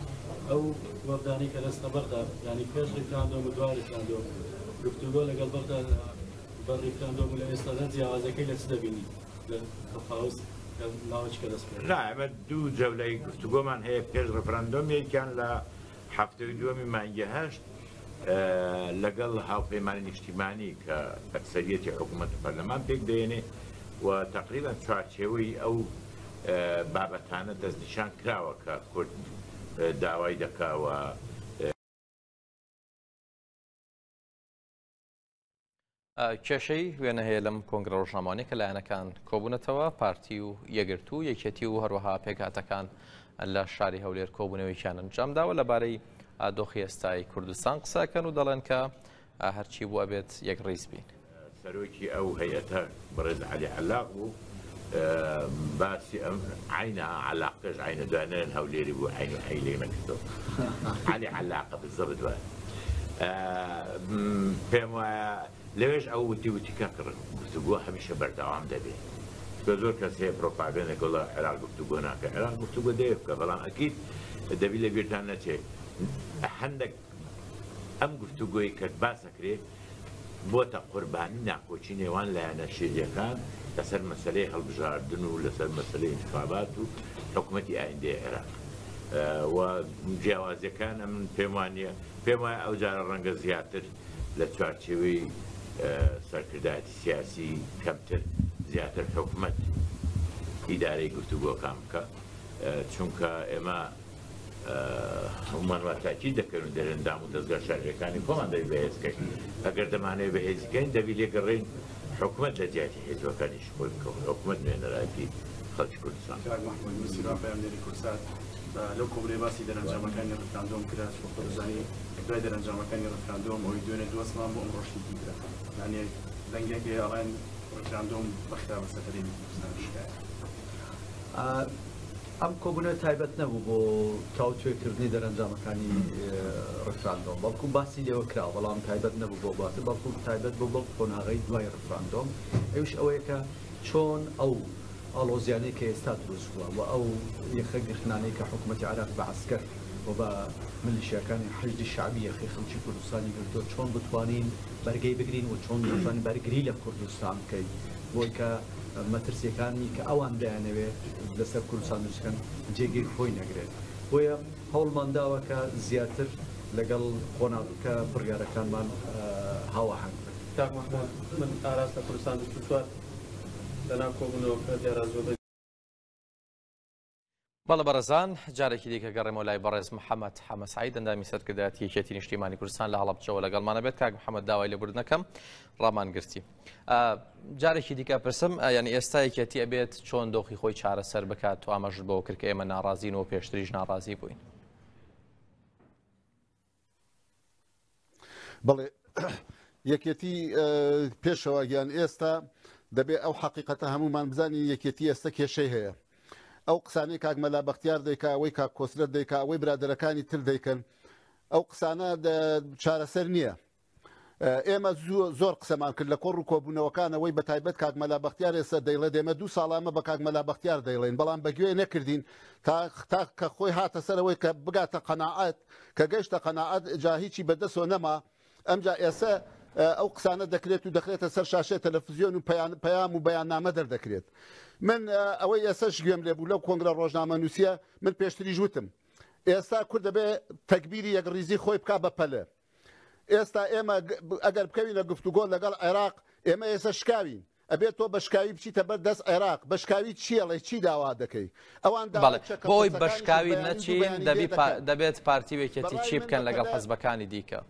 Speaker 3: ئەو وەفدانەی کە دەچنە بەغدا یانی پێش ڕیفراندۆم و دوای ڕیفراندۆم گفتوگۆ لەگەڵ بەغدا بە ڕیفراندۆم و لە ئێستادا جیاوازەکەی لە چ دەبینی لە تەفاوت لە ماوەی کە دەست پێ
Speaker 19: نا ئێمە دوو جەولەی گفتوگۆمان هەیە پێش ڕیفراندۆم یەکیان لە هەفتەی دووەمی مانگی هەشت لەگەڵ هاوپەیمانی نیشتیمانی کە ئەکسەریەتی حکوومەت و پەرلەمان پێک دەێنێ و تەقریبەن چوارچێوەی ئەو بابەتانە دەستنیشان کراوە کە کورد داوای دەکا و.
Speaker 1: کێشەی وێنە هەیە لەم کۆنگرە ڕۆژنامەوانیە کە لایەنەکان کۆبوونەتەوە، پارتی و یەکگرتوو و یەکێتی و هەروەها پێکهاتەکان لە شاری هەولێر کۆبوونەوەیەکیان ئەنجامداوە لەبارەی دۆخی ئێستای کوردستان قسەکەن و دەڵێن کە هەرچی بوو ئەبێت یەک ڕیز بین.
Speaker 19: سەرۆکی ئەو هەیئەتە بەڕێز عەلی عەلاق بوو، باسی ئەم عەینە عەلاقەش عەینە دوای نەڵێن هەولێری بوو عەین و عەی لێک نەکردەوە عەلی عەلاقە بالضبط وایە پێم وایە لەوێش ئەو وتی وتی کاک گفتوگۆ هەمیشە بەردەوام دەبێت چونکە زۆر کەس هەیە پرۆپاگەندە کە وەڵا عێراق گفتوگۆ ناکە عێراق گفتوگۆ دەیە بکە بەڵام ئەکید دەبی لە بیرتان نەچێت هەندێک ئەم گفتوگۆی کە باس ئەکرێ بۆتە قوربانی ناکۆکی نێوان لایەنە شیعیەکان لەسەر مەسەلەی هەڵبژاردن و لەسەر مەسەلەی ئینتخابات و حکومەتی ئایندەی عێراق و جیاوازیەکان ئەمن پێم وانیە پێم وایە ئەو جارە ڕەنگە زیاتر لە چوارچێوەی سەرکردایەتی سیاسی کەمتر زیاتر حکومەت ئیدارەی گفتوگۆکان بکە چونکە ئێمە هەموومان وا تاکید دەکەین و دەرێن دام و دەزگا شەرعیەکانی خۆمان دەبی بەهێز کەین. ئەگەر دەمانەوێ بەهێزی کەین دەبی لێگەڕێین حکومەت لە جیاتی حیزبەکانیش خۆی بکە و حکومەت نوێنەرایەتی خەڵکی کوردستان بکا.
Speaker 4: کاک مەحمود من سیروان پەیامنێری کوردسات لەو کۆبوونەوەی باسی دەرەنجامەکانی ڕیفراندۆم کرا چونکە خۆت دەزانی دوای دەرەنجامەکانی ڕیفراندۆم ئەوەی دوێنێ دۆستمان بوو ئەمڕۆ شتێکی ترە یانی دەنگێک هەیە ئەڵێن ڕیفراندۆم بەخرا بەسەر هەرێمی کوردستان شکایە.
Speaker 18: ئەم کۆبوونەوە تایبەت نەبوو بۆ تاوتوێکردنی دەرەنجامەکانی ڕیفراندۆم، بەڵکو باسی لێوە کرا، بەڵام تایبەت نەبوو بۆ باسە، بەڵکو تایبەت بوو بەو قۆناغەی دوای ڕیفراندۆم، ئەویش ئەوەیە کە چۆن ئەو ئاڵۆزیانەی کە ئێستا دروست بووە و ئەو یەخەگرتنانەی کە حکوومەتی عێراق بە عەسکەر و بە ملیشیاکانی حەشدی شەعبی یەخەی خەڵکی کوردستانی گرتووە، چۆن بتوانین بەرگەی بگرین و چۆن بتوانین بەرگری لە کوردستان بکەین بۆی کە مەترسیەکانی کە ئەوان دەیانەوێت لەسەر کوردستان دروست بکەن جێگەی خۆی نەگرێت بۆیە هەوڵمان داوە کە زیاتر لەگەڵ قۆناغەکە بڕیارەکانمان هاوئاهەنگ بن.
Speaker 3: کاک مەحمود من ئاراس لە کوردستان 24 لەناو کۆبوونەوەکە دیارە زۆربەی.
Speaker 1: بەڵێ بەڕێزان جارێکی دیکە گەڕێمەوە لای بەڕێز محەممەد حەمە سعید ئەندامی سەرکردایەتی یەکێتی نیشتیمانی کوردستان لە هەڵەبجەوە لەگەڵمانە بێت کاک محەممەد داوای لێبوردنەکەم ڕامان گرتی جارێکی دیکە پرسم یعنی ئێستا یەکێتی ئەبێت چۆن دۆخی خۆی چارەسەر بکات تو ئاماژت بەوە کرد کە ئێمە ناڕازین و پێشتریش ناڕازی بووین.
Speaker 17: بەڵێ یەکێتی پێشەوە گیان ئێستا دەبێ ئەو حەقیقەتە هەمومان بزانین یەکێتی ئێستا کێشەی هەیە ئەو قسانەی کاک مەلا بەختیار دەیکا ئەوەی کاک کۆسرەت دەیکا ئەوەی برادەرەکانی تر دەیکەن ئەو قسانە چارەسەر نییە ئێمە زۆر قسەمان کرد لە کۆڕ و کۆبوونەوەکانەوەی بە تایبەت کاک مەلا بەختیار ئێستا دەیڵێت ئێمە دوو ساڵە ئەمە بە کاک مەلا بەختیار دەیڵێن بەڵام بەگوێ نەکردین تا تا کە خۆی هاتە سەرەوەی کە بگاتە قەناعەت کە گەشتە قەناعەت جا هیچی بەدەسەوە نەما ئەمجا ئێستا ئەو قسانە دەکرێت و دەخرێتە سەر شاشەی تەلەفزیۆن و پەیام و بەیاننامە دەردەکرێت من ئەوەی ئێسش گوێم لێ بوو لەو کۆنگرە ڕۆژنامەنووسیە من پێشتریش وتم ئێستا کورد دەبێ تەگبیری یەکڕیزی خۆی بک بە پەلە ئێستا ئێمە ئەگەر بکەوینە گفتوگۆ لەگەڵ عێراق ئێمە ئێستا شکاوین ئەبێت تۆ بە شکاوی بچیتە بەر دەست عێراق بە شکاوی چی ئەڵێی چی داوا دەکەی ئەوان داوای
Speaker 1: بەڵێ
Speaker 17: چەکە
Speaker 1: بۆ ئەوەی بە
Speaker 17: قورسەکانیش و
Speaker 1: شکاوی
Speaker 17: بەیانی دوو
Speaker 1: نەچین
Speaker 17: بەیانی لێ
Speaker 1: دەبی
Speaker 17: دەکەن
Speaker 1: دەبێت پارتی و یەکێتی
Speaker 17: بەڕای
Speaker 1: چی
Speaker 17: من
Speaker 1: بکەن لەگەڵ
Speaker 17: بەپەلە
Speaker 1: حزبەکانی دیکە؟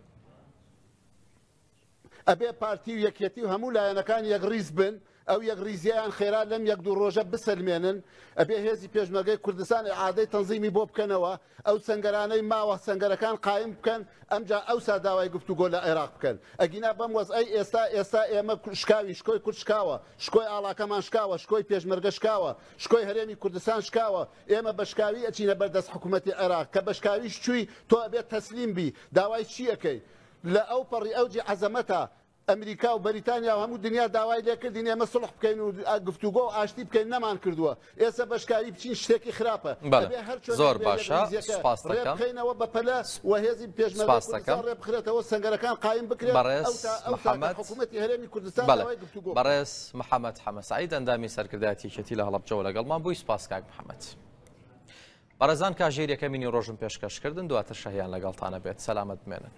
Speaker 17: ئەبێ پارتی و یەکێتی و هەموو لایەنەکان یەکڕیز بن ئەو یەکڕیزیەیان خێرا لەم یەک دوو ڕۆژە بسەلمێنن، ئەبێ هێزی پێشمەرگەی کوردستان ئیعادەی تەنزیمی بۆ بکەنەوە، ئەو سەنگەرانەی ماوە سەنگەرەکان قایم بکەن، ئەمجا ئەوسا داوای گفتوگۆ لە عێراق بکەن، ئەگینا بەم وەزعەی ئێستا، ئێستا ئێمە شکاوین، شکۆی کورد شکاوە، شکۆی ئاڵاکەمان شکاوە، شکۆی پێشمەرگە شکاوە، شکۆی هەرێمی کوردستان شکاوە، ئێمە بە شکاوی ئەچینە بەر دەست حکومەتی عێراق، کە بە شکاویش چووی تۆ ئەبێ تەسلیم بی، داوای چی ئەکەی؟ لە ئەوپەڕی ئەوجی عەزەمەتا ئەمریکا و بەریتانیا و هەموو دنیا داوای لێکردین ئێمە سوڵح بکەین و گفتوگۆ و ئاشتی بکەین نەمان کردووە ئێستا بەشکاوی بچین شتێکی خراپە
Speaker 1: بەڵێ
Speaker 17: ئەبێ هەر چۆنێک
Speaker 1: زۆر
Speaker 17: بێ
Speaker 1: باشە
Speaker 17: یەکڕیزیەکە
Speaker 1: سوپاست
Speaker 17: ڕێ
Speaker 1: دەکەم
Speaker 17: بخەینەوە بەپەلە و هێزی پێشمەرگەی
Speaker 1: سوپاست
Speaker 17: کوردستان
Speaker 1: دەکەم
Speaker 17: ڕێ بخرێتەوە سەنگەرەکان قایم بکرێت
Speaker 1: بەڕێز
Speaker 17: ئەوسا ئەوسا کە
Speaker 1: محەمەد
Speaker 17: حکوومەتی هەرێمی کوردستان
Speaker 1: بەڵێ
Speaker 17: داوای گفتوگۆ بکات.
Speaker 1: بەڕێز محەمەد حەمە سەعید ئەندامی سەرکردایەتی یەکێتی لە هەڵەبجەوە لەگەڵمان بووی سوپاس کاک محەمەد. بەڕێزان کاژێر یەکەمینی ڕۆژم پێشکەش کردن دواتر شەهیان لەگەڵتانە بێت سەلامەت بمێنن.